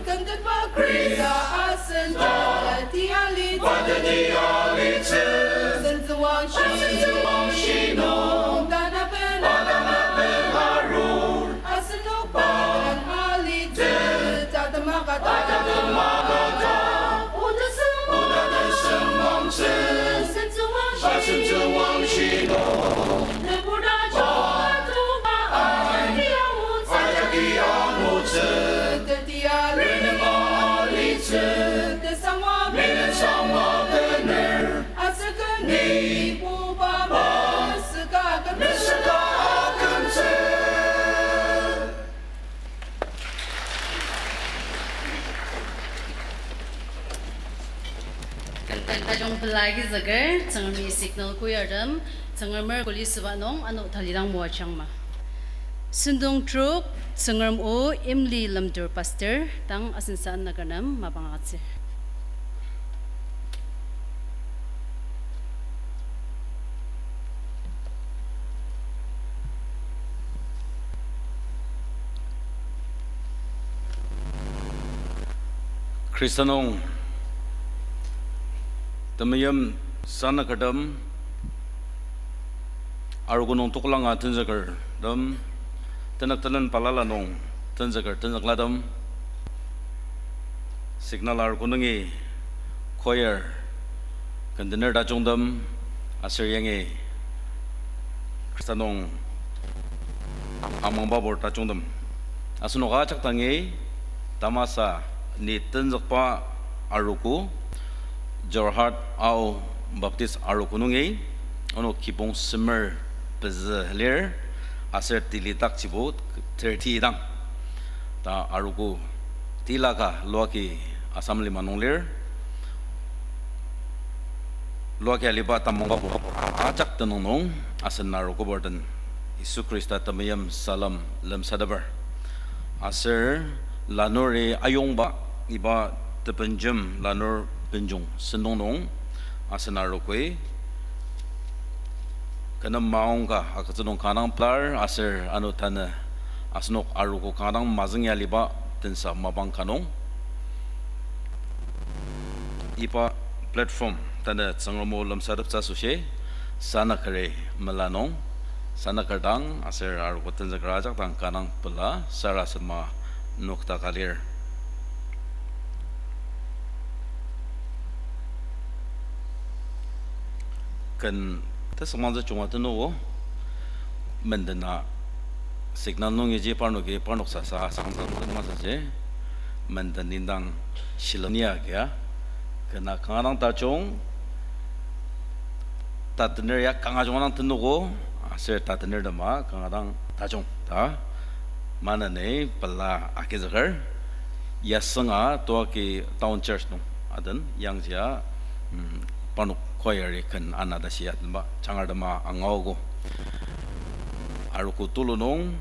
Kümtetba Khrista asen, teti alitsü. Teti alitsü. Asen tsüwangshi. Asen tsüwangshi nung. Tanaben. Tanaben arur. Asenok pa den alitsü. Tatem akata. Tatem akata. Oda tesem. Oda tesem nangtsü. Asen tsüwangshi. Asen tsüwangshi nung. Tebura joko tuba. Ai. Ajaki angutsü. Ajaki angutsü. Teti alitsü. Renemer alitsü. Tesangwa. Tesangwa bener. Aser keni ibuba mesüka akümtsü. Mesüka akümtsü. Kü-, kü-, tajung pela agizüker, Tsüngremi signal koyartem, Tsüngremer kuli süba nung ano talidang moajangma. Sentong trok, Tsüngrem o Imli Lemtur Pastor, tang asen sa nakarnem mapang agütsür. Khrista nung temeim sanakertem, arogo nung tokolanga tenzükertem, tenük tenen balala nung tenzüker tenzüklatem, signal arogo nungi choir, convener tajungtem, aser yangi Khrista nung amangbabur tajungtem. Asenok ajak dangi tamasa ni tenzükba arogo, Jorhat Ao Baptist arogo nungi, onok kibong semer pezü lir, aser tilidakjibo thirty dang. Ta arogo tilaka luaki Assam lima nung lir. Luaki aliba tamangba ajak tenüng nung asen arogoburden Yisu Khrista temeim salem lemsateper. Aser lanuri ayongba iba tebenjem lanur benjong sentong nung asen arogoi kü nem maongka agütsü nung kanga pelar aser ano tanü Asenok arogo kanga dang mazüng ya aliba tensa mapang ka nung, iba platform tanü Tsüngrem o lemsateptsü asoshi, sanakeri mela nung, sanaker dang aser arogo tenzüker ajak dang kanga dang pela sarasadema nokdaka lir. Ken tesüngmangtsü junga tenogo, menden a signal nungi ji parnoki parnok sasa asangzang masüji, menden indang shilem ni agia, ken a kanga dang tajung, tatener ya kanga junga dang tenogo, aser tatener tema kanga dang tajung ta. Maneni pela agizüker, yasünga Toaki Town Church nung aden yangjia, mm, parnok choir-i ken ana tashi adenba jangar tema angaogo. Arogo tulu nung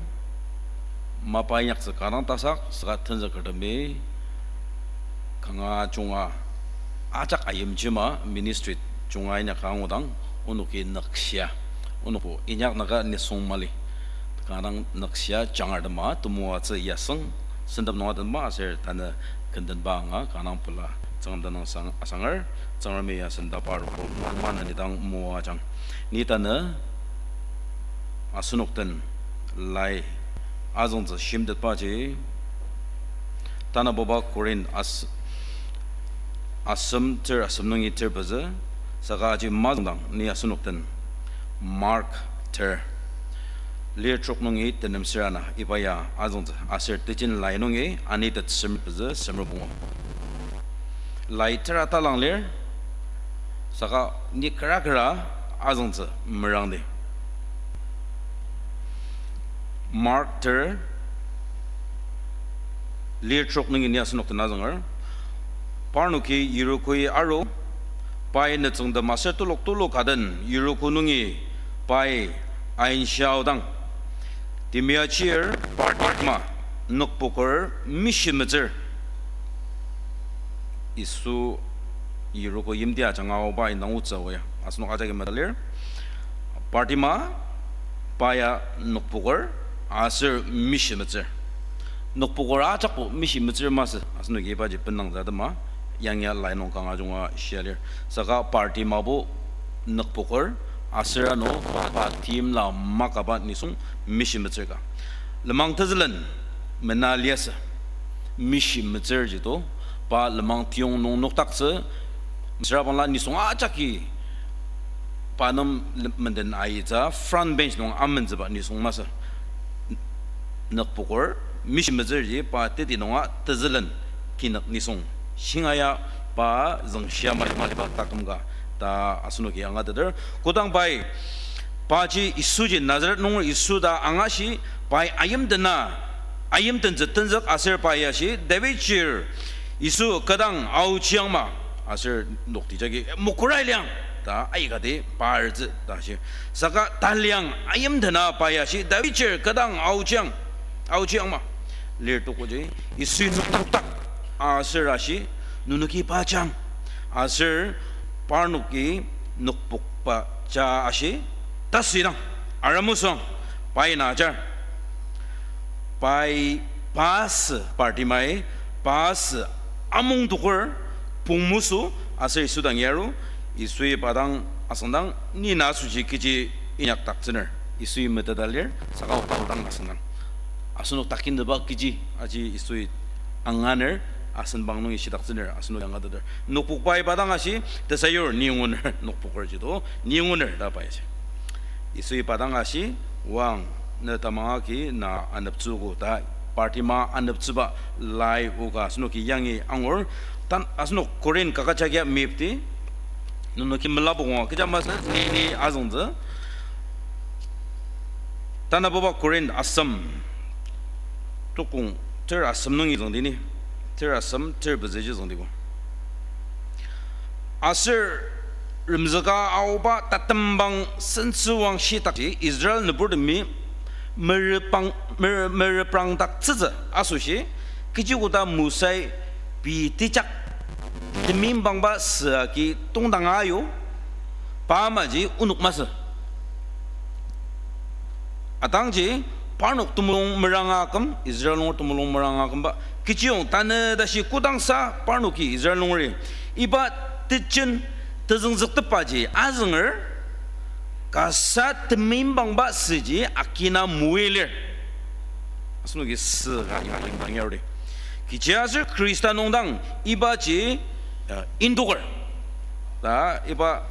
mapa inyaktsü kanga dang tasak, saka tenzükertemi kanga junga ajak ayimjima ministry junga inyaka angudang, onoki nükshia, onokbo inyak naka nisung mali, kanga dang nükshia jangar tema temoatsü yasüng sentep nung adenba aser tanü kendenba anga kanga dang pela Tsüngrem tenüngsang asanger. Tsüngremi ya sendaba arogo maneni dang moajang. Ni tanü asenok den lai azüngtsü shimtetbaji, tanabuba Korinth as-, asem ter asem nungi ter pezü, saka aji mazüngdang ni asenok den Mark ter, lir trok nungi tenem ser ana iba ya azüngtsü aser tejin lai nungi anitet semer pezü semer pungu. Lai tera talang lir, saka ni kera kera azüngtsü merangdi. Mark ter, lir trok nungi ni asenok den azünger. Parnoki Yerikoi aru, pai nütsüngtem aser telok tulu ka den Yeriko nungi pai ainshiaodang, Timia chir Bartima nükpoker mishimetsür. Yisu Yeriko yimti ajanga aoba indang otsü ya asenok ajaki meta lir. Bartima, pa ya nükpoker aser mishimetsür. Nükpoker ajakbo mishimetsür masü, asenoki ibaji bendangtsü atema, yangi ya lai nung kanga junga shia lir. Saka Bartimabo nükpoker, aser ano pa timla makaba nisung mishimetsür ka. Lenmang tezülen mena liasü, mishimetsür jito, pa lenmang tiyong nung nokdaktsü, mesüra bangla nisung ajaki pa nem le-, menden aitsü front bench nung amentsüba nisung masü. Nükpoker mishimetsürji pa teti nunga tezülen kinük nisung shinga ya pa züngshia mali maliba taküm ka ta asenoki angateter. Kodang pai, paji Yisuji Nazareth nunger Yisu ta angashi, pai ayimdena, ayimdentsü tenzük aser pa yashi, David chir, Yisu kü dang aochiangma, aser nokti jagi mokora liang ta aikati pa artsü ta shi. Saka taliang ayimdena pa yashi, David chir kü dang aochiang, aochiangma. Lir tokoji, Yisui noktaktak aser ashi, nenoki pa jang, aser parnoki nokpokba ja ashi, ta süidang, aramüsüang, pai na ajar. Pai pa sü Bartimai, pa sü amongtoker, pungmesü, aser Yisu dang yaru, Yisui pa dang asüngdang, ni na asoshi kechi inyakdaktsüner, Yisui meteta lir, saka pa dang asüngdang. Asenok takinüba kechi, aji Yisui anganer, asenbang nungi shidaktsüner, asenok angateter. Nokpokbai pa dang ashi, tesayur, ni nguner, nokpoker jito, ni nguner, ta pa yashi. Yisui pa dang ashi, wang, ne tamang agi na aneptsüogo ta, Bartima aneptsüba lai oka asenoki yangi angur, tan asenok Korinth kaka jagia mepti, nenoki melabu ngua kecha masü, ni, ni azüngtsü. Tanabuba Korinth asem, tukong ter asem nungi züngdi ni, ter asem ter pezüji züngdibo. Aser remzüka aoba tatembang sentsüwang shitakji Israel nüburtemi merepang, mere-, mereprangdaktsütsü asoshi, kechi koda Mosai pei tejak temengbangba süa agi tongdanga ayu, pa amaji onok masü. Atangji parnok temulung meranga aküm, Israel nunger temulung meranga akümba, kechiyong tanü tashi kodangsa parnoki Israel nungeri iba tejen tezüngzüktepbaji azünger, kasa temenbangba süji akina moilir. Asenoki sü ka iba lemdang yardi. Kechiaser Khrista nung dang ibaji, uh, indoker. Ta iba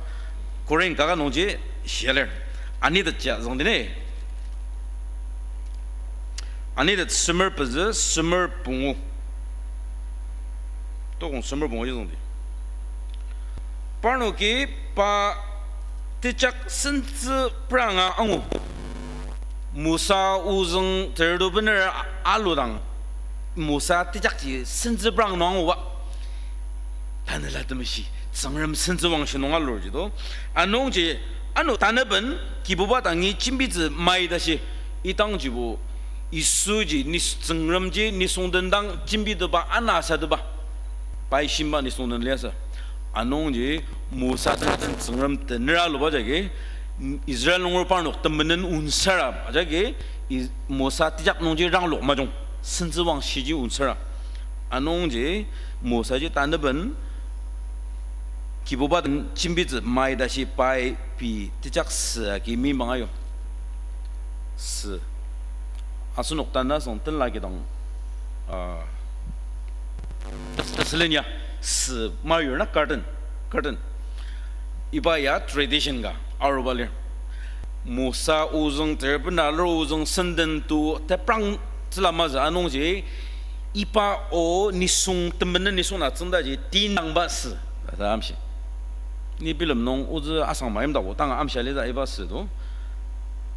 Korin kaka nungji shialir. Anitetji züngdini. Anitet semer pezü, semer pungu. Tokong semer pungu ji züngdi. Parnoki pa tejak sentsü pranga angu. Mosa ozüng terdo bener aludang, Mosa tejakji sentsü prang nung anguba. Tanela Temeshi, Tsüngrem sentsü wangshi nung alurji to. Anungji, ano taneben, Kibuba dangi jembitsü mai tashi, idangjibo, Yisuji, nis-, Tsüngremji, nisung den dang jembiteba, ana asateba. Pai shimba nisung den liasü. Anungji, Mosa den Tsüngrem tenera aluba jagi, Israel nunger parnok temenen onsara, ajagi, I-, Mosa tejak nungji ranglok majung, sentsü wangshiji onsara. Anungji, Mosaji taneben, Kibuba den jembitsü mai tashi pai pei tejak sü agi mimang ayu. Sü. Asenok tanü asüng tenla kidang, ah, Thessalonia, sü mayur na garden, garden. Iba ya tradition ka aruba lir. Mosa ozüng ter bena alur ozüng senden to teprang tsüla mazü anungji iba o nisung temenen nisung na tsüngdaji tindangba sü ta amshi. Ni bilem nung ozü asang mayimdako tanga amshi alitsü iba sü to.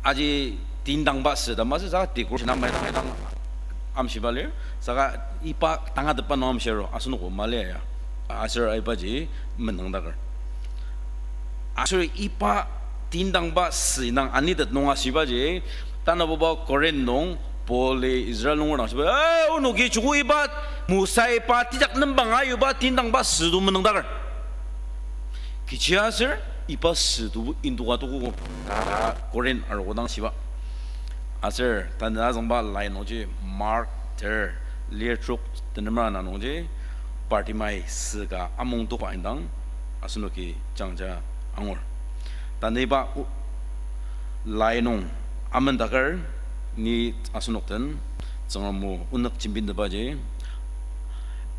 Aji tindangba sü ta masü saka decoration amai dang dang amshiba lir. Saka iba tangatetba nung amshiro asenoko mali ya. Aser ibaji menüngdaker. Aser iba tindangba sü indang anitet nung ashibaji, tanabuba Korin nung Paul-i Israel nunger dang shiba, eh, onoki joko iba Mosa iba tejak nembang ayuba tindangba süto menüngdaker. Kechiaser iba süto induka tokogo ta Korin arogo dang shiba. Aser tanü azüngba lai nungji Mark ter lir trok tenemra ana nungji Bartimai sü ka amongtokba indang asenoki jangja angur. Tanü iba o-, lai nung amendaker ni asenok den Tsüngrem o onük jembitebaji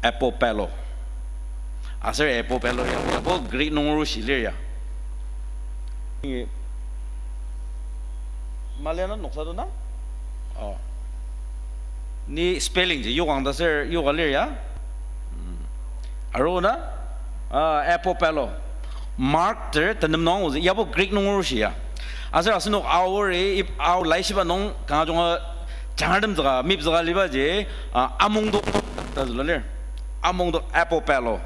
apopelo. Aser apopelo ya, yabo Greek nunger oshi lir ya. Maliana noksa to na? Oh. Ni spelling ji yokang ta ser yoka lir ya? Hmm. Aro na? Ah, apopelo. Mark ter tenem nung ozi, yabo Greek nunger oshi ya. Aser asenok aori, ip-, ao laishiba nung kanga junga jangartem züka, mip züka liba ji, ah, amongtok ta züla lir. Amongtok apopelo.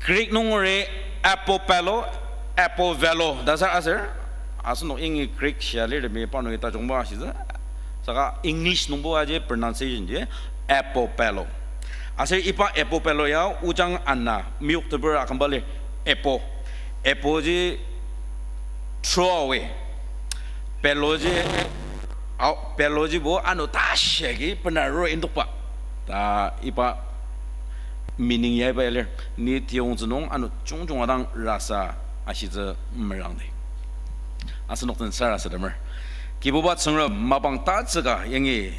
Greek nungeri apopelo, apovelo ta sa aser, asenok yangi Greek shia lirtemi parnoki tajungba ashitsü, saka English nungbo aji pronunciation ji apopelo. Aser iba apopelo ya ojang ana meyokteper akümba lir, apo. Apo ji throw away. Pelo ji, ao, pelo jibo ano tashi agi bena arur indokba ta iba meaning ya iba ya lir. Ni tiyongtsü nung ano jungjunga dang rasa ashitsü merangdi. Asenok den sarasademer. Kibuba Tsüngrem, mapang tatsüka yangi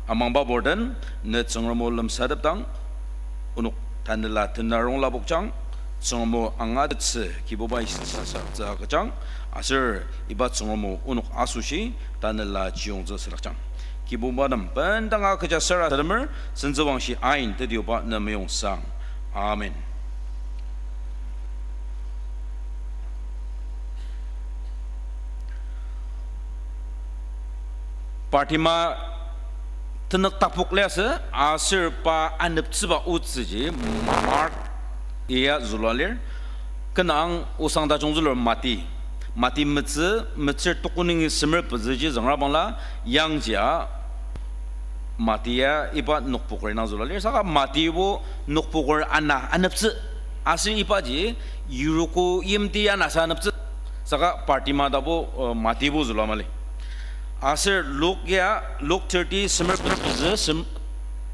amangba burden, ne Tsüngrem o lemsatepdang, onok tanela tenarong lapokjang, Tsüngrem o angatettsü Kibuba isasa tsü agüjang, aser iba Tsüngrem o onok asoshi tanela chiyongtsü südakjang. Kibuba nem bendanga kecha sarasademer, sentsüwangshi ain tedioba ne meyong sang. Amen. Bartima tenük tapok liasü, aser pa aneptsüba otsüji Mark ya zülua lir. Kenang osang tajung zülur Mati. Mati metsü, metsür tuku nungi semer pezüji züngra bangla, yangjia Mati ya iba nokpoker indang zülua lir. Saka Matibo nokpoker ana aneptsü. Aser ibaji Yeriko yimti anasa aneptsü. Saka Bartima tabo, uh, Matibo zülua mali. Aser Luk ya, Luk thirty semer pezü sem-,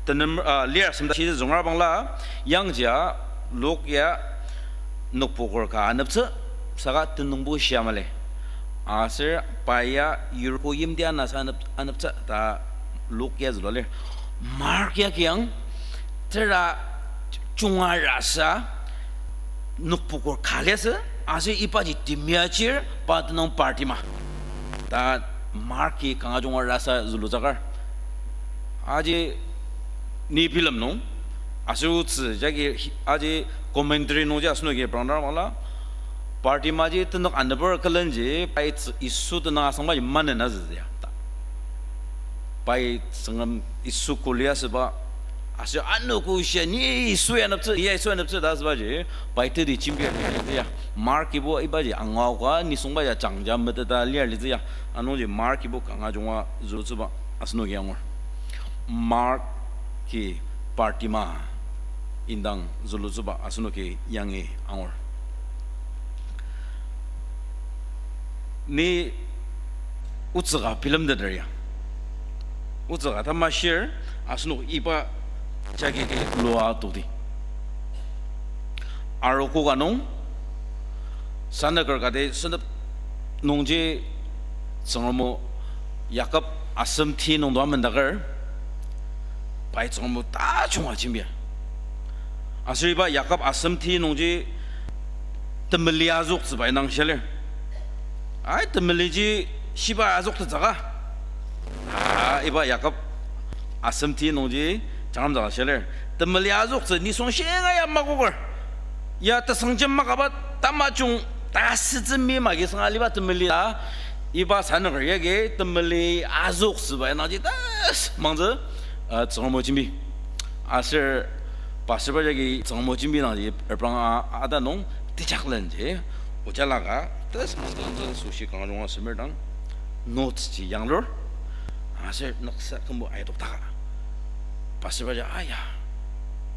tenem, ah, lir semta shi züngra bangla, yangji a Luk ya nokpokur ka aneptsü, saka tenüngbo shia mali. Aser pa ya Yeriko yimti anasa anep-, aneptsü ta Luk ya zülua lir. Mark ya kiang, tera junga rasa, nokpokur ka liasü, aser ibaji temiachir, pa tenüng Bartima. Ta Marki kanga junga rasa zülutsü akar. Aji ni bilem nung, aser otsü jagi hi-, aji commentary nungji asenoki prangnang bangla, Bartimaji tenük aneper külenji, pai tsü-, Yisu tenüng asangbaji manena züzüya ta. Pai Tsüngrem Yisu kuli asüba, aser anogo shia ni Yisu ya aneptsü, ya Yisu ya aneptsü ta asübaji, pai teti jembir litsü ya. Markibo ibaji angaoka nisungba ya jangja meteta lir litsü ya. Anungji Markibo kanga junga zülutsüba asenoki angur. Marki Bartima indang zülutsüba asenoki yangi angur. Ni otsü ka bilemteter ya. Otsü ka tamashir, asenok iba jagi lua todi. Arogo ka nung, sanaker kati sentep nungji Tsüngrem o Yakob asem ti nung dua mendaker, pai Tsüngrem o tajunga jembir. Aser iba Yakob asem ti nungji temeli azüktsüba indang shia lir. Ai, temeliji shiba azüktettsüka. Ah, iba Yakob asem ti nungji jangram zaka shia lir. Temeli azüktsü nisung shinga ya makoker. Ya tesüngjem makaba tamajung tasütsü mi magi sanga liba temeli ta. Iba sanaker yagi temeli azüktsüba indangji tasümangtsü, ah, Tsüngrem o jembi. Aser pastor ba jagi Tsüngrem o jembi nangji reprang a, ata nung tejaklenji, ojala ka, tasümangtsü süshi kanga junga semer dang, notes ji yanglur, aser noksa kümbo aidok taka. Pastor ba ja, aya,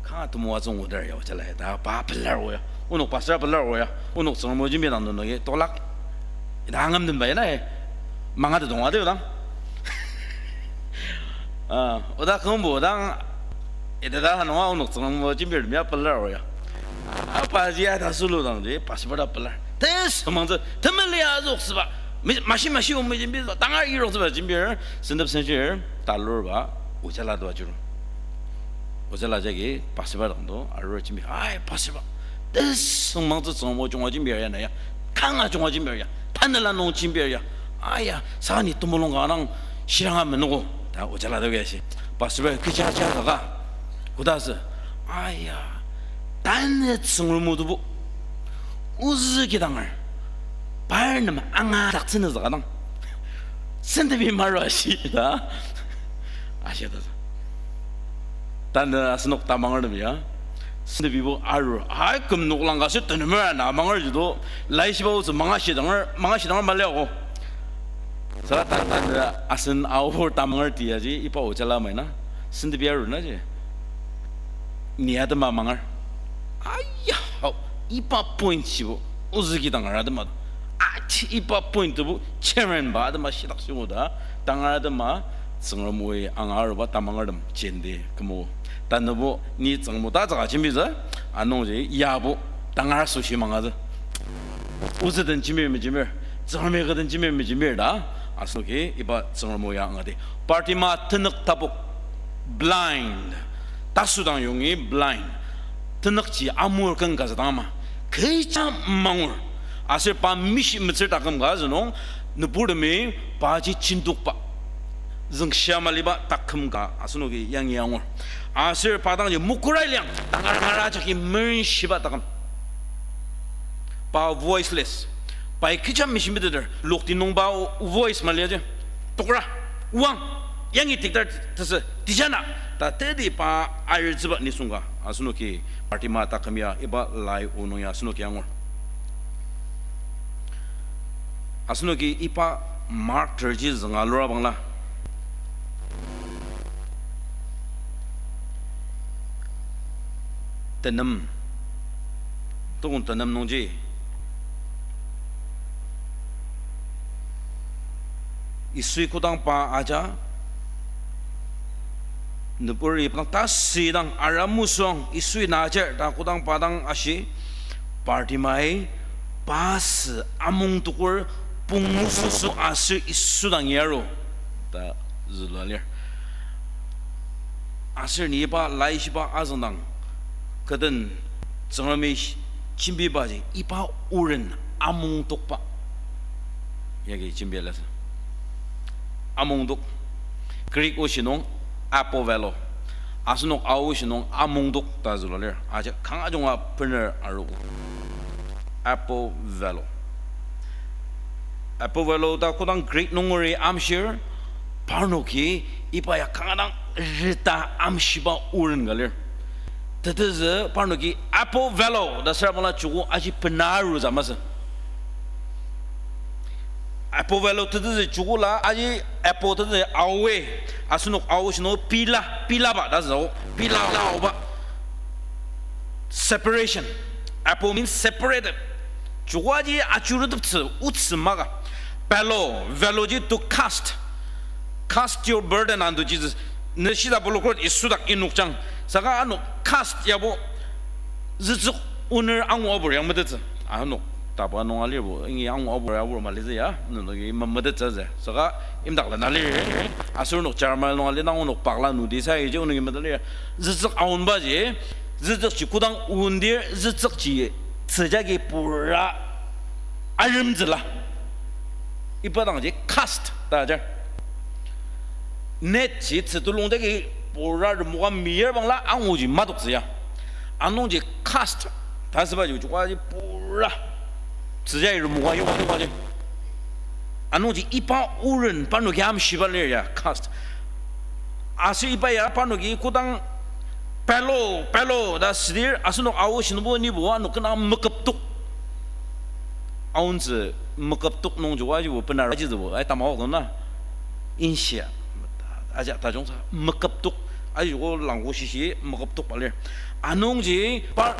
kanga temoatsü nguter ya ojala ya, ta pa pelar o ya, onok pastor pelar o ya, onok Tsüngrem o jembi nang nenoki toklak, ita angam den ba ya na, manga tetong ade odang. Ah, oda kümbo dang, ita ta hanunga onok Tsüngrem o jembir mia pelar o ya. Apa ji ya ta sulu dangji, pastor ta pelar. Tasümangtsü, temeli azüktsüba, mi-, mashi mashi o mi jembi, tangar iroktsüba jembir, sentep senjir, talur ba, ojala dua jiru. Ojala jagi pastor ba dang do, arur jembi, ai, pastor ba, tasümangtsü Tsüngrem o junga jembir ya na ya, kanga junga jembir ya, tanela nung jembir ya, aya, saka ni temulung ka nang shiranga menogo, ta ojala dagi ashi. Pastor ba kecha cha kaka, koda sü, aya, tanü Tsüngrem o tebu, ozü kidanger, par nem angadaktsünü züka dang, sentepi maru ashi ta, ashi ta. Tanü asenok tamangertem ya, sentepibo arur, ai küm noklang ka sür tenemer ana amanger jido, laishiba otsü manga shidanger, manga shidanger maliago. Saka ta-, tanü asen aor tamanger tiaji, iba ojala mai na, sentepi arur na ji. Ni atema manger. Aya, hao, iba point shibo, ozü kidanger atema. Aji iba point tebu, chairman ba atema shidak shibo ta, tangar atema, Tsüngrem oi anga aruba tamangertem jenti kümo. Tanübo ni Tsüngrem o ta tsüka jembitsü, anungji yabo tangar asoshi mangatsü. Ozü den jembir mejembir, Tsüngremi kü den jembir mejembir ta, asenoki iba Tsüngrem o ya angati. Bartima tenük tapok, blind. Tasüdang yongi blind. Tenükji amur ken kazüdang ama. Kecha mangur. Aser pa mishi metsür taküm ka zünung, nüburtemi paji jindokba züngshia maliba taküm ka asenoki yangi angur. Aser pa dangji mokurai liang, tangar tangar ajaki merenshiba taküm. Pa voiceless. Pai kecha mishi meteter, lokti nung pa voice maliaji. Tokra, wang, yangi tiktar tesü, tijana, ta teti pa aritsüba nisung ka asenoki Bartima taküm ya iba lai o nung ya asenoki angur. Asenoki iba Mark thirty zünga lura bangla. Tenem. Tokong tenem nungji. Yisui kodang pa aja, nüburi pa dang tashi dang ara musuang Yisui najar ta kodang pa dang ashi, Bartimai pa sü amongtoker pungmususu aser Yisu dang yaro ta zülua lir. Aser ni iba laishiba azüngdang, kü den Tsüngremi jembibaji iba oren amongtokba. Yagi jembia lasü. Amongtok. Greek oshi nung apovelo. Asenok Ao oshi nung amongtok ta zülua lir. Aji kanga junga bener aru. Apovelo. Apovelo ta kodang Greek nungeri amshir, parnoki iba ya kanga dang rita amshiba oren ka lir. Tetezü parnoki apovelo ta süra bangla joko aji bena arutsü masü. Apovelo tetezü joko la aji apo tetezü aoe, asenok Ao oshi nung pila, pilaba ta zao, pila aoba. Separation. Apo means separated. Joko aji ajurutettsü, otsü maka. Pelo, velo ji to cast. Cast your burden unto Jesus. Ne shisa bulukrot Yisu dak inokjang. Saka ano cast yabo zütsük oner angu abur yang metettsü. Ano tapa nung alirbo, ingi angu abur abur malizi ya, nenoki memetettsü ze. Saka imdak la nalir. Aser nok Jeremiah nung ali nang nok pakla nudi sa iji onoki metelir. Zütsük aonbaji, zütsükji kodang ondir, zütsükji tsüjagi pura aremtsüla. Iba dangji cast ta ajar. Net ji tsütulung jagi pura remoka meyar bangla anguji madoktsü ya. Anungji cast ta asübaji joko aji pura tsüjagi remoka yoka yoka ji. Anungji iba oren parnoki amshiba lir ya cast. Aser iba ya parnoki kodang pelo, pelo ta südir, asenok Ao oshi nungbo nibo ano kena meküptok. Aontsü meküptok nung joko ajibo bena rajitsübo, ai tamaok dang na. Inshia. Aji tajungsa meküptok. Aji joko langko shishi meküptokba lir. Anungji par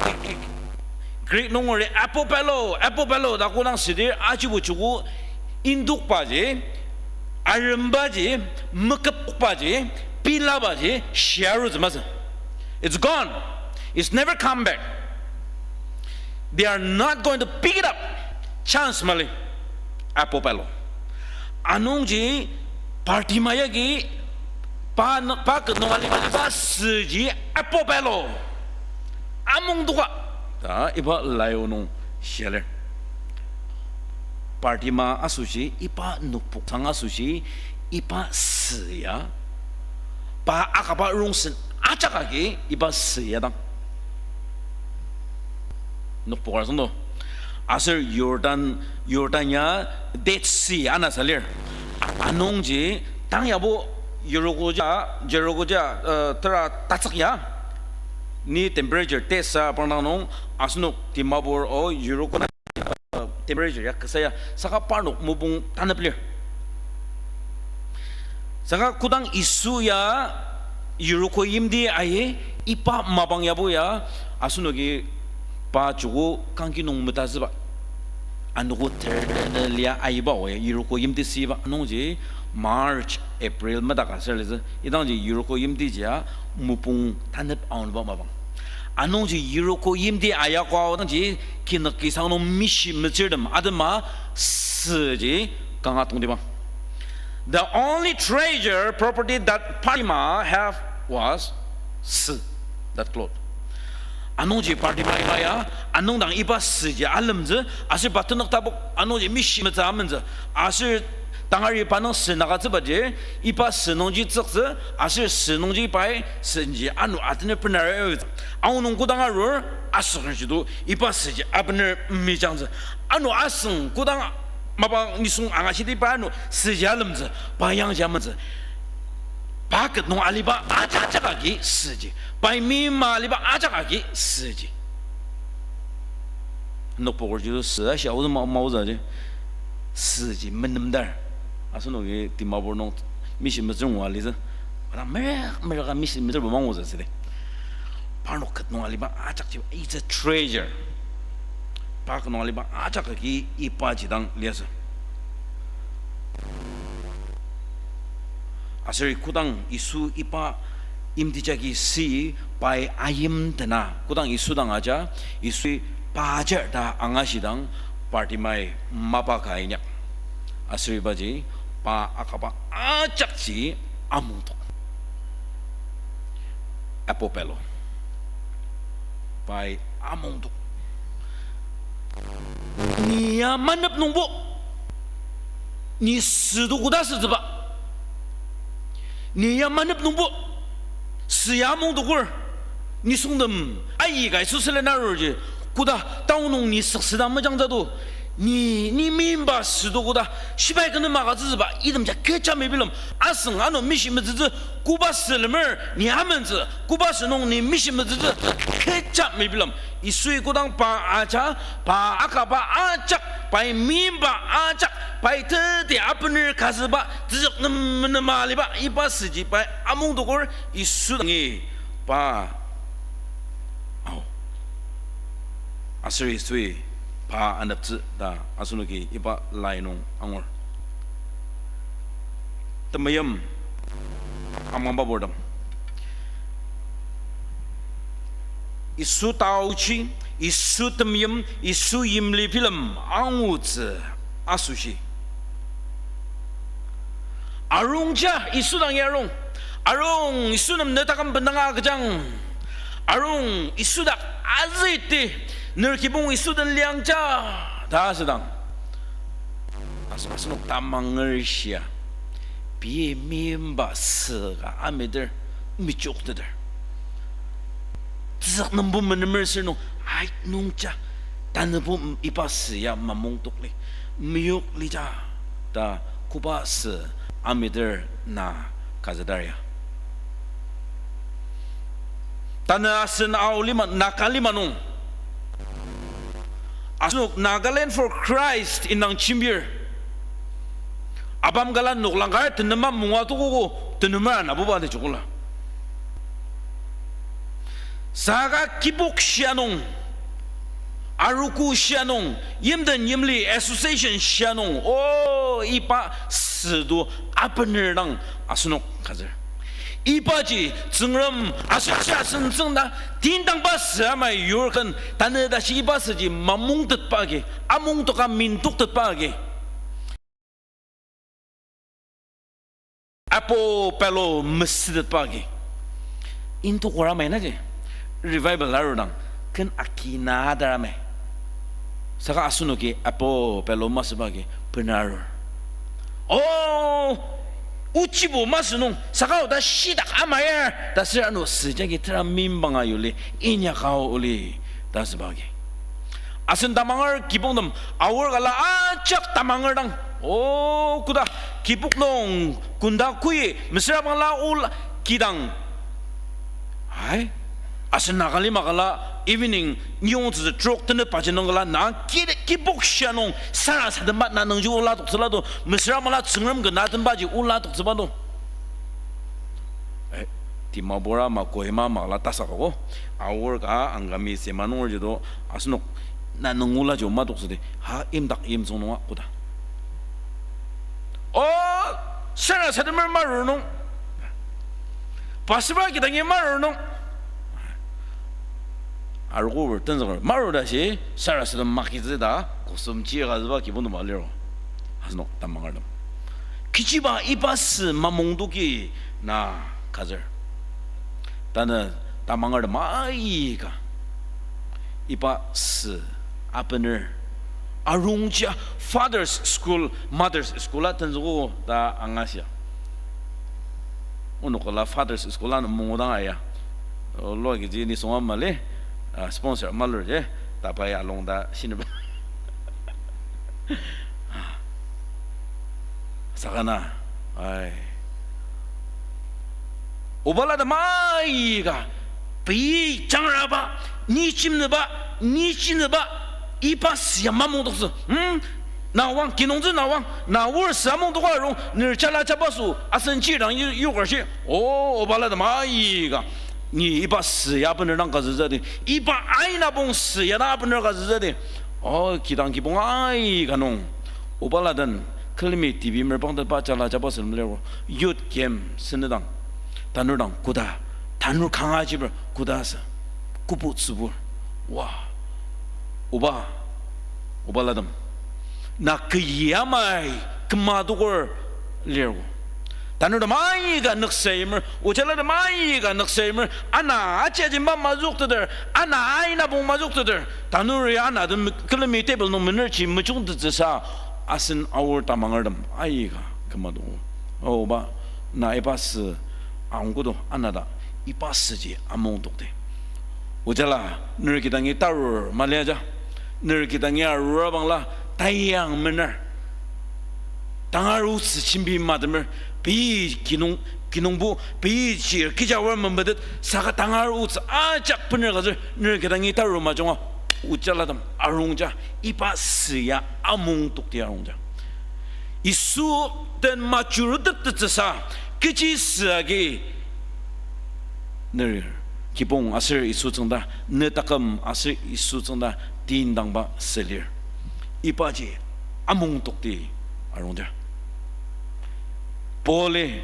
Greek nungeri apopelo, apopelo ta kodang südir ajibo joko indokbaji, arembaji, meküpokbaji, pilabaji, shia arutsü masü. It's gone. It's never come back. They are not going to pick it up. Chance mali. Apopelo. Anungji Bartimai agi pa, pa ket nung aliba süji apopelo. Amongtoka. Ta iba laio nung shia lir. Bartima asoshi, iba nokpoksang asoshi, iba sü ya pa akaba rongsen ajak agi iba sü ya dang nokpoker süngdo. Aser Jordan, Jordan ya Dead Sea ana sa lir. Anungji tang yabo Jericho ja, Jericho ja, eh, tera tatsük ya. Ni temperature test sa pangdang nung asenok Dimapur o Jericho na temperature ya kasa ya, saka parnok mopung tanep lir. Saka kodang Yisu ya Jericho yimti ayi, iba mapang yabo ya, asenoki pa joko kangki nung metatsüba. Anogo ter lia ayiba o ya, Jericho yimti süiba, anungji March, April metaka ser litsü. Idangji Jericho yimtiji ya mopung tanep aonba mapang. Anungji Jericho yimti ayako aodangji kinük kisang nung mishi metsürtem atema süji kanga tongtibang. The only treasure, property that Bartimaeus have was sü, that cloth. Anungji Bartimaeus ya, anungdang iba süji alemtsü, aser pa tenük tabok, anungji mishi metsü amentsü, aser tangari pa nung sü nakatsübaji, iba sü nungji tsüktsü, aser sü nungji pai, süji ano atener bener aotsü. Aonung kodang arur, asüng jido, iba süji abener mejangtsü. Ano asüng kodang mapa nisung angashidi pa ano süji alemtsü, pa yangji amentsü. Pa ket nung aliba ajak ajak agi süji. Pai mima aliba ajak agi süji. Nokpoker jido sü ashi aotsü ma-, maotsü ji. Süji menemdar. Asenoki Dimapur nung mishi metsür ngua litsü. Ana merek mereka mishi metsürbo mangutsü südi. Parnok ket nung aliba ajakji, it's a treasure. Pa ket nung aliba ajak agi ibaji dang liasü. Aser kodang Yisu iba yimti jagi si pai ayimtena, kodang Yisu dang aja, Yisui pa ajar ta angashidang, Bartimai mapa ka inyak. Aser ibaji pa akaba ajakji amongtok. Apopelo. Pai amongtok. Ni ya manep nungbo. Ni südo koda sütsüba. Ni ya manep nungbo. Sü ya amongtoker. Nisungtem aika Yisu sülen arurji. Koda town nung ni süksüda mejangtsü do. Ni, ni meimba südo koda. Shibai kü nem agütsütsüba. Itemji kecha mebilem. Asüng ano mishi metsütsü. Koba sülemer ni amentsü. Koba sünung ni mishi metsütsü. Kecha mebilem. Yisui kodang pa aja, pa akaba ajak, pai meimba ajak, pai teti abener kazüba, tezük nem, nema aliba, iba süji pai amongtoker Yisu dangi pa. Ao. Aser Yisui pa aneptsü ta asenoki iba lai nung angur. Temeim amangba purtem. Yisu taochi, Yisu temeim, Yisu yimli bilem angutsü asoshi. Arungja Yisu dangi arung. Arung Yisu nem ne taküm bendanga agüjang. Arung Yisu dak azüti ner kibong Yisu den liangja ta asüdang. Aso, asenok tamanger shia. Pei meimba sü ka amiter, mechokteter. Tezük nembo menemer sür nung, ait nungja, tanübo iba sü ya mamongtokli, meyokli ja, ta koba sü amiter na kazüdar ya. Tanü asen Ao lima, Naga lima nung. Asenok Nagaland for Christ indang jembir. Abam kala noklang kar tenema munga tokogo tenemer anabuba de jokula. Saka kibok shia nung, arogo shia nung, yimden yimli association shia nung, o iba südo abener dang asenok kazür. Ibaji Tsüngrem asoshi asen tsüngda, tindangba sü amai yur ken, tanü tashi iba süji mamungtetba agi, amungtoka mintuktetba agi. Apo pelo mesütetba agi. Intu kora mai naji. Revival arudang. Ken aki na adar amai. Saka asenoki apo pelo masüba agi. Bena arur. O, ochibo masü nung. Saka oda shidak amayar. Ta sür ano sü jagi tera mimbanga yuli. Inyaka oli. Ta süba agi. Asen tamanger kibongtem, aor kala ajak tamanger dang. O, koda, kibok nung, kunda kui, mesüra bangla ol, kidang. Ai, asen Naga lima kala, evening, niyong tsü trok tene paji nung kala, na ki-, kibok shia nung, sarasademba na nungji ola toktsüla do, mesüra bangla Tsüngrem kena tembaji ola toktsüba do. Eh, Dimapur ama Kohima ama la tasak ako. Aor ka Angami sema nungerji do asenok na nungula jo matoktsüdi. Ha imdak imtsüng nunga koda. O, sarasademer marur nung. Pastor kidangi marur nung. Arogo tenzüker marur ta shi sarasadem makitsü ta kosümji kazüba kibong tema liro. Asenok tamangertem. Kechiba iba sü mamungtoki na kazür. Tanü tamangertem aika. Iba sü abener. Arungja Father's School, Mother's School a tenzüko ta angashia. Onok la Father's School a mungudang aya. Lua kiji nisung ama li, ah, sponsor malur je, ta pai along ta shineba. Sakana, ai. Obala ta maika, pei jangraba, ni chimnüba, ni chinüba, iba sü ya mamungtoktsü. Hmm? Na wang, kinungtsü na wang, na wor sü amungtoka arung, ner chala chabaso, asen chidang yu-, yokar shi. O, obala ta maika, ni iba sü ya bener dang kazütsüdi. Iba aina bong sü ya dang bener kazütsüdi. O, kidang kibong aika nung. Obala den, Külemi T V mer pangtetba jala jabaso lemlir, youth camp senedang, tanur dang koda, tanur kanga jiber koda sü, kobo tsübur, wa, oba, obalatem, na keyi amai küma doker lir. Tanurtem aika nüksayimer, ojalatem aika nüksayimer, ana ajiaji ma mazükteter, ana aina pong mazükteter, tanur ya anatem külemi table nung mener ji mejungtettsüsa, asen aor tamangertem aika küma do. Oba, na iba sü angkodo anata, iba süji amongtokti. Ojala, ner kidangi tarur maliaja, ner kidangi arur abangla tayang mener. Tangar otsü jembi matemer, pei kinung, kinungbo, pei chir, kija war memetet, saka tangar otsü ajak bener ka sür, ner kidangi tarur majunga, ojalatem arungja, iba sü ya amongtokti arungja. Yisu den majurutettettsüsa, kechi sü agi ner kibong aser Yisu tsüngda, ne taküm aser Yisu tsüngda tindangba sü lir. Ibaji amongtokti arungja. Paul-i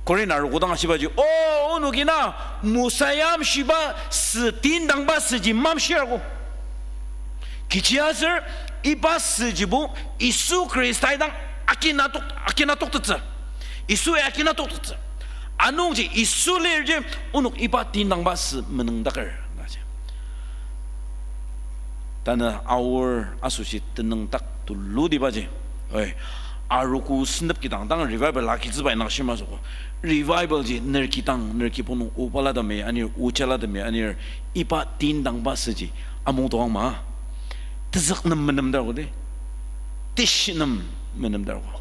Korinth arogo dang ashibaji, o, onoki na Mosa ya amshiba sü tindangba süji mamshirgo. Kechiaser iba süjibo Yisu Khrista dang akina tok-, akina toktettsü. Yisu ya akina toktettsü. Anungji Yisu lirji onok iba tindangba sü menüngdaker, ta ji. Tanü aor asoshi tenüngdak tulutibaji, oi, arogo sentep kidang dang revival agitsüba indang shimazüko. Revival ji ner kidang, ner kibong nung obalatemi anir, ojalatemi anir, iba tindangba süji amongtokang ma. Tezük nem menemdarko di. Teshi nem menemdarko.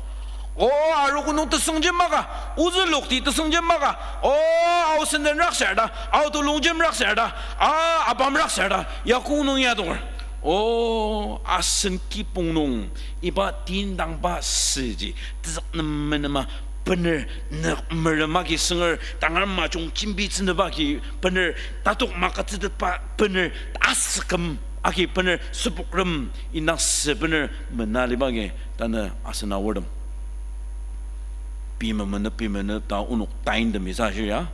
O, arogo nung tesüngjem maka, ozü lokti tesüngjem maka, o, aosenden rakser ta, aotulongjem rakser ta, a, abam rakser ta, yakong nung yadoker. O, asen kibong nung iba tindangba süji tezük nem menema bener nük merem agi sünger, tangar majung jembitsünüba agi bener, tatok magütsütetba bener, asüküm agi bener, süpokrem indang sü bener mena liba agi tanü asen aortem pei memenep, pei memenep ta onok taindemi sa shir ya.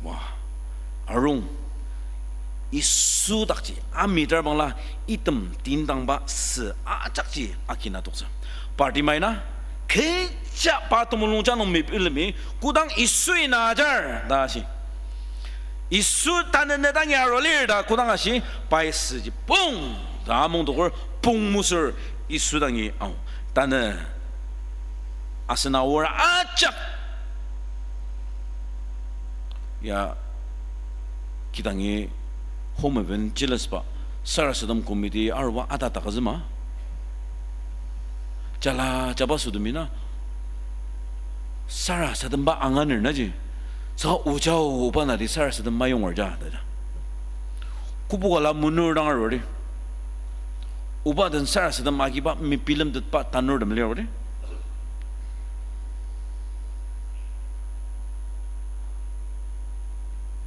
Wa, arung, Yisu dakji amidar bangla item tindangba sü ajakji akina toktsü. Bartimai na, kecha pa temulung ja nung mebilemi, kodang Yisui na ajar ta shi. Yisu tanü ne dangi arua lir ta kodang ashi, pai süji pung ta amongtoker, pung mesür Yisu dangi ao. Tanü asen aor ajak ya kidangi home evangelist ba sarasadem committee aruba ata takazüma. Jala jaba sütemi na sarasademba anganer naji. Saka ojao oba nati sarasadem mayonger ja ta ja. Kobo kala munur dang arudi. Oba den sarasadem agiba mebilemtetba tanurtem lir odi.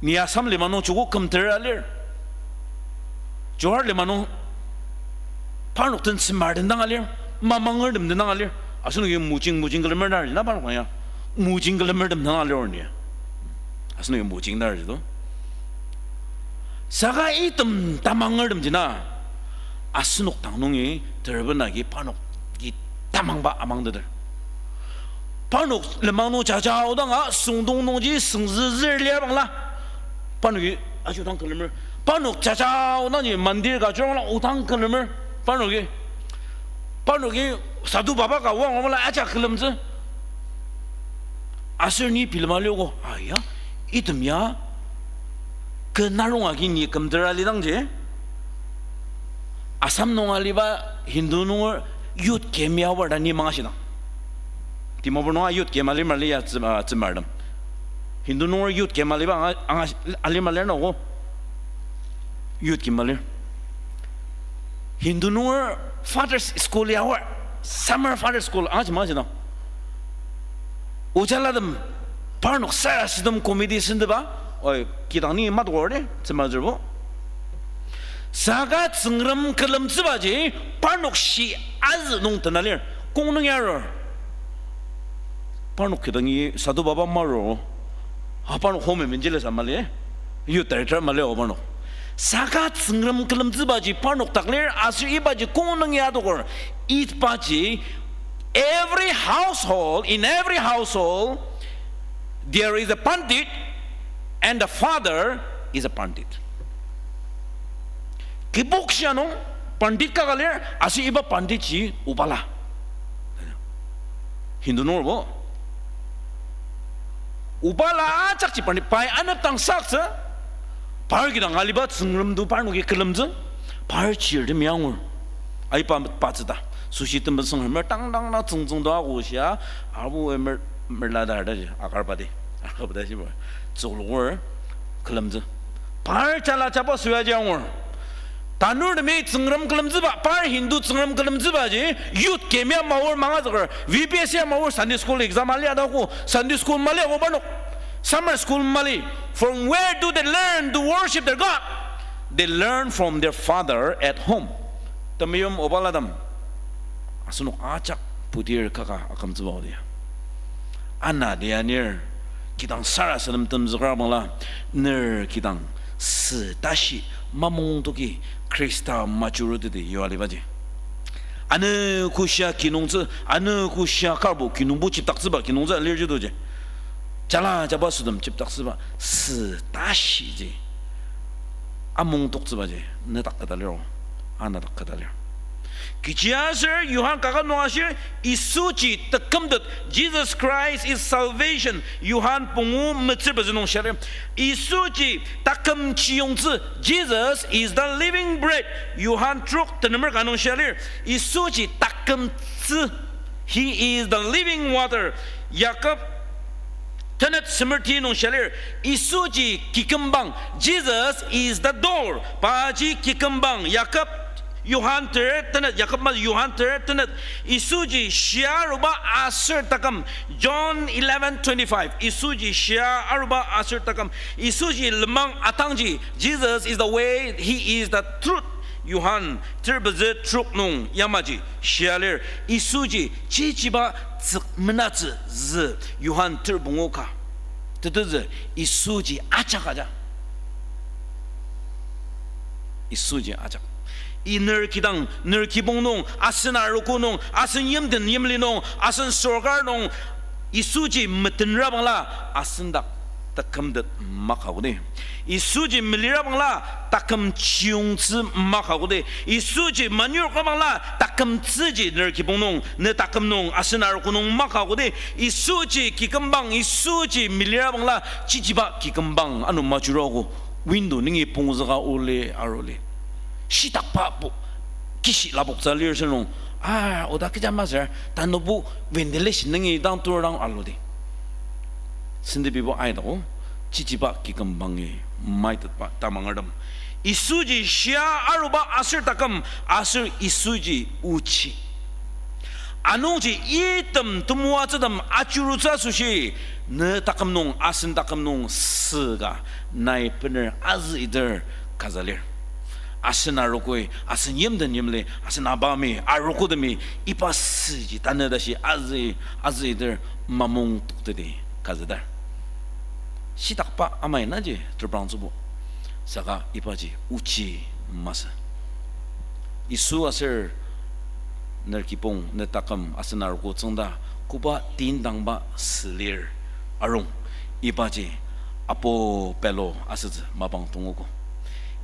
Ni Assam lima nung joko kümter alir. Johor lima nung parnok den semar den dang alir, mamangertem den dang alir. Asenoki mojing, mojing külemer na ri na parnok ya. Mojing külemertem dang alir ni. Asenoki mojing na ri to. Saka item tamangertem ji na, asenok dang nungi terben agi parnoki tamangba amangteter. Parnok lenmang nung jaja odanga süngdong nungji süngzüzür lia bangla, parnoki aji odang külemer. Parnok jaja odangji mandir ka jurangla odang külemer. Parnoki, parnoki sadhu baba ka wang bangla aja külemtsü. Aser ni bilema liogo, aya, item ya, kü narong agi ni kümdera lidangji, Assam nung aliba Hindu nunger youth camp ya war ta ni mangashidang. Dimapur nunga youth camp alimali ya tsü-, ah, tsümartem. Hindu nunger youth camp aliba anga, anga, alimali na ogo. Youth camp alir. Hindu nunger Father's School ya war. Summer Father's School, angaji mangashidang. Ojalatem, parnok sarasadem committee sendeba, oi, kidang ni matokor de, tsümazürbo. Saka Tsüngrem külemtsübaji parnok shi azü nung tena lir. Kong nung ya arur? Parnok kidangi sadubaba marur. A parnok home evangelist a mali, youth director mali o parnok. Saka Tsüngrem külemtsübaji parnok dak lir, aser ibaji kong nung ya adoker? Ibaji, every household, in every household, there is a pandit, and the father is a pandit. Kübok shia nung pandit kaka lir, aser iba pandit ji obala. Hindu nungbo obala ajakji pandit, pai anepdang saktsü, par kidang aliba Tsüngrem to parnoki külemtsü, par chirtemi angur. Aiba patsü ta, sushi temben sünghar tang tang na tsüngtsüng to ako shia, abu emer, merla ta ta ji, akar pati, akar pati ji ba, tsükloker külemtsü. Par jala jaba süaji angur. Tanurtemi Tsüngrem külemtsüba, par Hindu Tsüngrem külemtsübaji, youth kemi amaor mangazüker, V B S ya amaor Sunday school exam ali adako, Sunday school mali ako parnok, summer school mali. From where do they learn to worship their God? They learn from their father at home. Temeim obalatem, asenok ajak putir kaka akümtsüba odi. Ana dianir, kidang sarasadem temzüker bangla, ner kidang sü tashi mamungtoki Khrista majuruteti yua libaji. Ano koshia kinungtsü, ano koshia karbo kinungbo chiptaktsüba kinungtsü alirji doji. Jala jaba sütem chiptaktsüba sü tashiji amungtoktsübaji nedak keta lir, anadak keta lir. Kechiaser Johan kaket nung ashir, Yisuji tekümtet, Jesus Christ is salvation. Johan pungu metsür pezü nung shia lir. Yisuji taküm chiyongtsü, Jesus is the living bread. Johan trok tenemer ka nung shia lir. Yisuji takümtsü, He is the living water. Yakob tenet semerti nung shia lir. Yisuji kikümbang, Jesus is the door. Paji kikümbang, Yakob, Johan ter tenet, Yakob ma Johan ter tenet. Yisuji shia aruba aser taküm, John eleven twenty-five. Yisuji shia aruba aser taküm. Yisuji lenmang atangji, Jesus is the way, He is the truth. Johan ter pezü trok nung yamaji shia lir. Yisuji chichiba tsük menatsü zü, Johan ter pungu ka. Tetezü, Yisuji ajak aja. Yisuji ajak. I ner kidang, ner kibong nung, asen arogo nung, asen yimden yimli nung, asen sorkar nung, Yisuji metenra bangla, asen dak takümtet makakodi. Yisuji melira bangla, taküm chiyongtsü makakodi. Yisuji manurka bangla, takümtsüji ner kibong nung, ne taküm nung, asen arogo nung makakodi. Yisuji kikümbang, Yisuji melira bangla, chichiba kikümbang ano majurogo. Window nungi pongzüka oli aruli. Shitakba bo, kishi lapoktsü lir sür nung, a, oda kecha masür, tanübo ventilation nungi dang tur dang aludi. Sentepibo aidako, chichiba kikümbangi maitetba tamangertem. Yisuji shia aruba aser taküm, aser Yisuji ochi. Anungji item temoatsütem ajurutsü asoshi, ne taküm nung, asen taküm nung süka, nai bener azü iter kaza lir. Asen arogoi, asen yimden yimli, asen abami, arogodemi, iba süji tanü tashi azü, azü iter mamung tokteti kazüdar. Shitakba amai naji tebrangtsübo. Saka ibaji ochi masü. Yisu aser ner kibong, ne taküm, asen arogo tsüngda koba tindangba sülir arung, ibaji apo pelo asütsü mapang tongogo.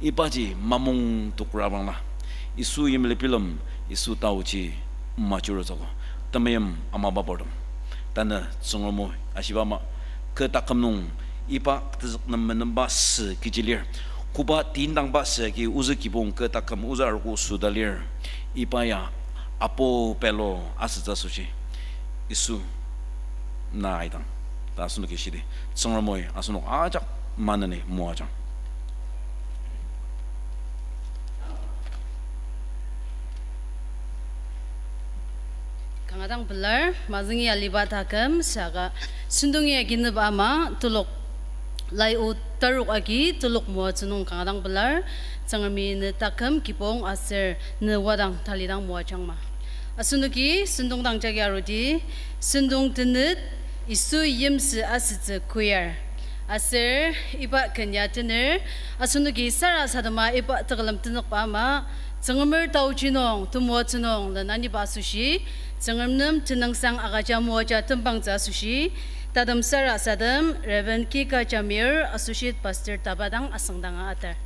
Ibaji mamung tokra bangla, Yisu yimli bilem, Yisu taochi majurutsüogo. Temeim amaba purtem, tanü Tsüngrem o ashiba ama, kü taküm nung iba tezük nem menemba sü kechi lir. Koba tindangba sü agi ozü kibong kü taküm ozü arogo süda lir. Iba ya apo pelo asütsü asoshi Yisu na aidang ta asenoki shidi. Tsüngrem oi asenok ajak maneni moajang. Kanga dang pelar, mazüngi aliba taküm, saka sentong ya kinüba ama, telok Lai o tarok agi telok moatsü nung kanga dang pelar, Tsüngremi ne taküm kibong aser ne wadang talidang moajangma. Asenoki sentong dang jagi arudi, sentong tenet, Yisu yimsü asütsü choir. Aser iba ken ya tener, asenoki sarasadema iba tekülem tenükba ama, Tsüngremer taoji nung, temoatsü nung lenaniba asoshi, Tsüngrem nem tenüngsang agüja moaja tembangtsü asoshi, tatem sarasadem Reverend Kika Jamir, Associate Pastor, taba dang asüngdanga atar.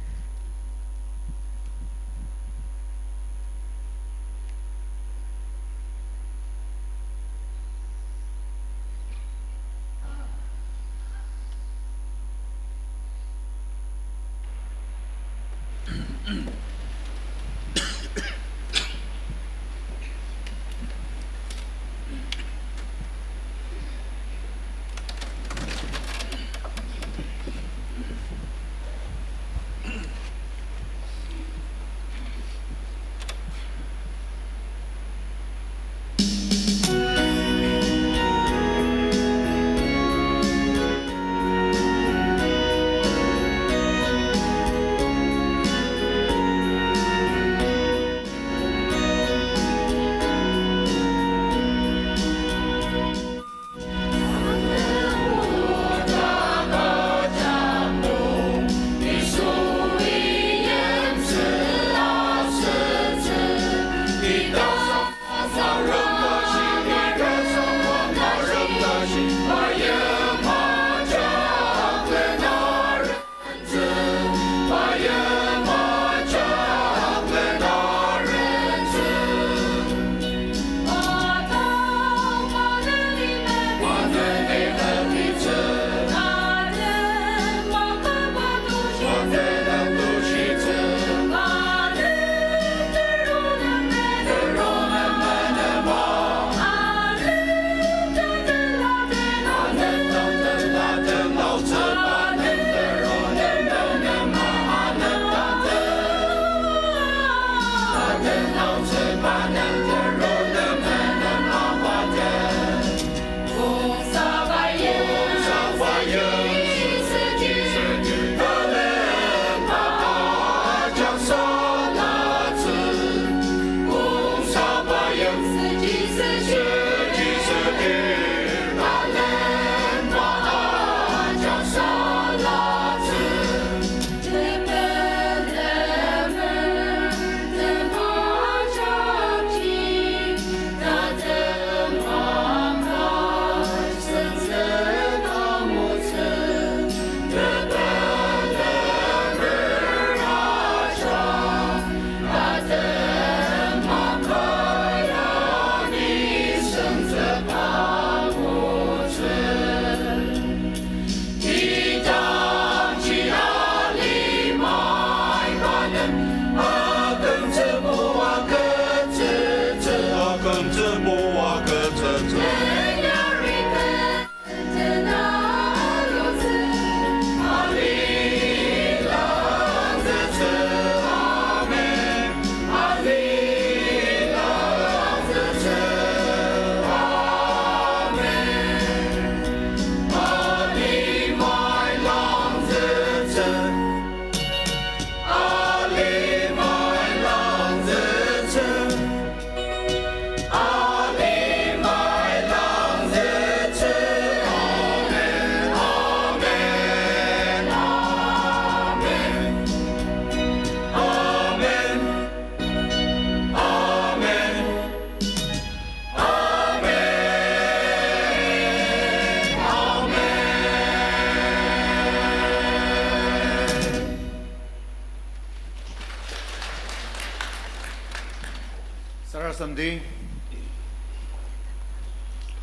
Sarasademdi.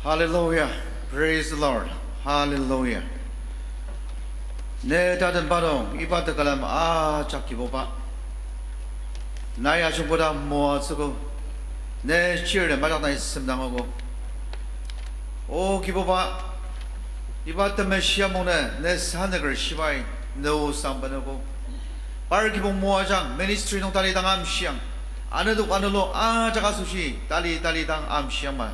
Hallelujah. Praise the Lord. Hallelujah. Ne tatem parnok, iba tekülem ajak Kibuba. Nai ajungkoda moatsüogo. Ne chirtem ajak nai semdangogo. O Kibuba, iba temeshi amung ne, ne sanüker shibai, ne osang benogo. Par kibong moajang, ministry nung talidang amshiang. Anedok anelo ajak asoshi, tali talidang amshiang ma.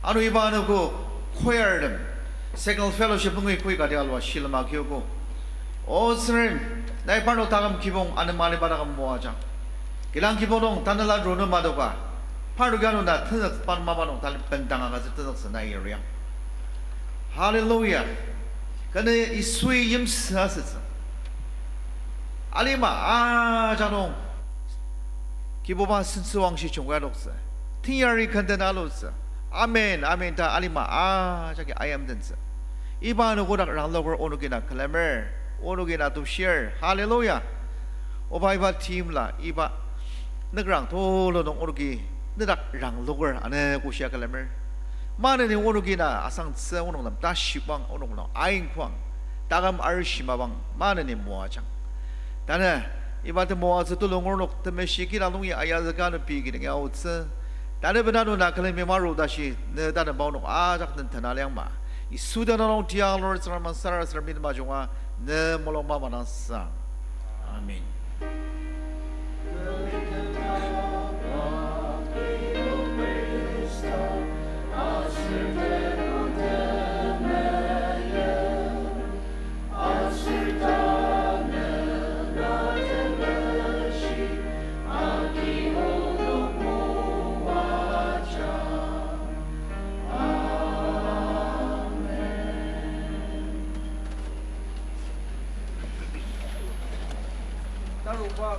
Ano iba anogo, choirtem. Signal Fellowship nungi koi kati alua shilem agiogo. O Tsüngrem, nai parnok taküm kibong anema aliba taküm moajang. Kilang kibong nung tanela ronü madoka. Parnoki ano na tenzük pan mapa nung tali bendang agütsü tenzüktsü nai yariang. Hallelujah. Kane Yisui yimsü asütsü. Alima ajak nung Kibuba sentsüwangshi jungkai adoktsü. Teyari kenden alutsü. Amen, amen ta alima ajaki ayimdentsü. Iba ano kodak rangloker onoki na külemer, onoki na tushir. Hallelujah. Oba iba team-la, iba nükrang tulu nung onoki nedak rangloker ano koshia külemer. Maneni onoki na asangtsü onok nem tashibang onok nung aingkwang. Taküm arishi mapang maneni moajang. Tanü, iba temoatsü tulu ngurnok temeshi kidang nungi ayazüka ano pei kidang aotsü. Tanü bena ano na külemi maru tashi ne tanü pa onok ajak den tena liangma. Yisu tenüng nung tiang lur Tsüngrem sarasadem minma junga ne mulung mama nang sang. Amen. Taruba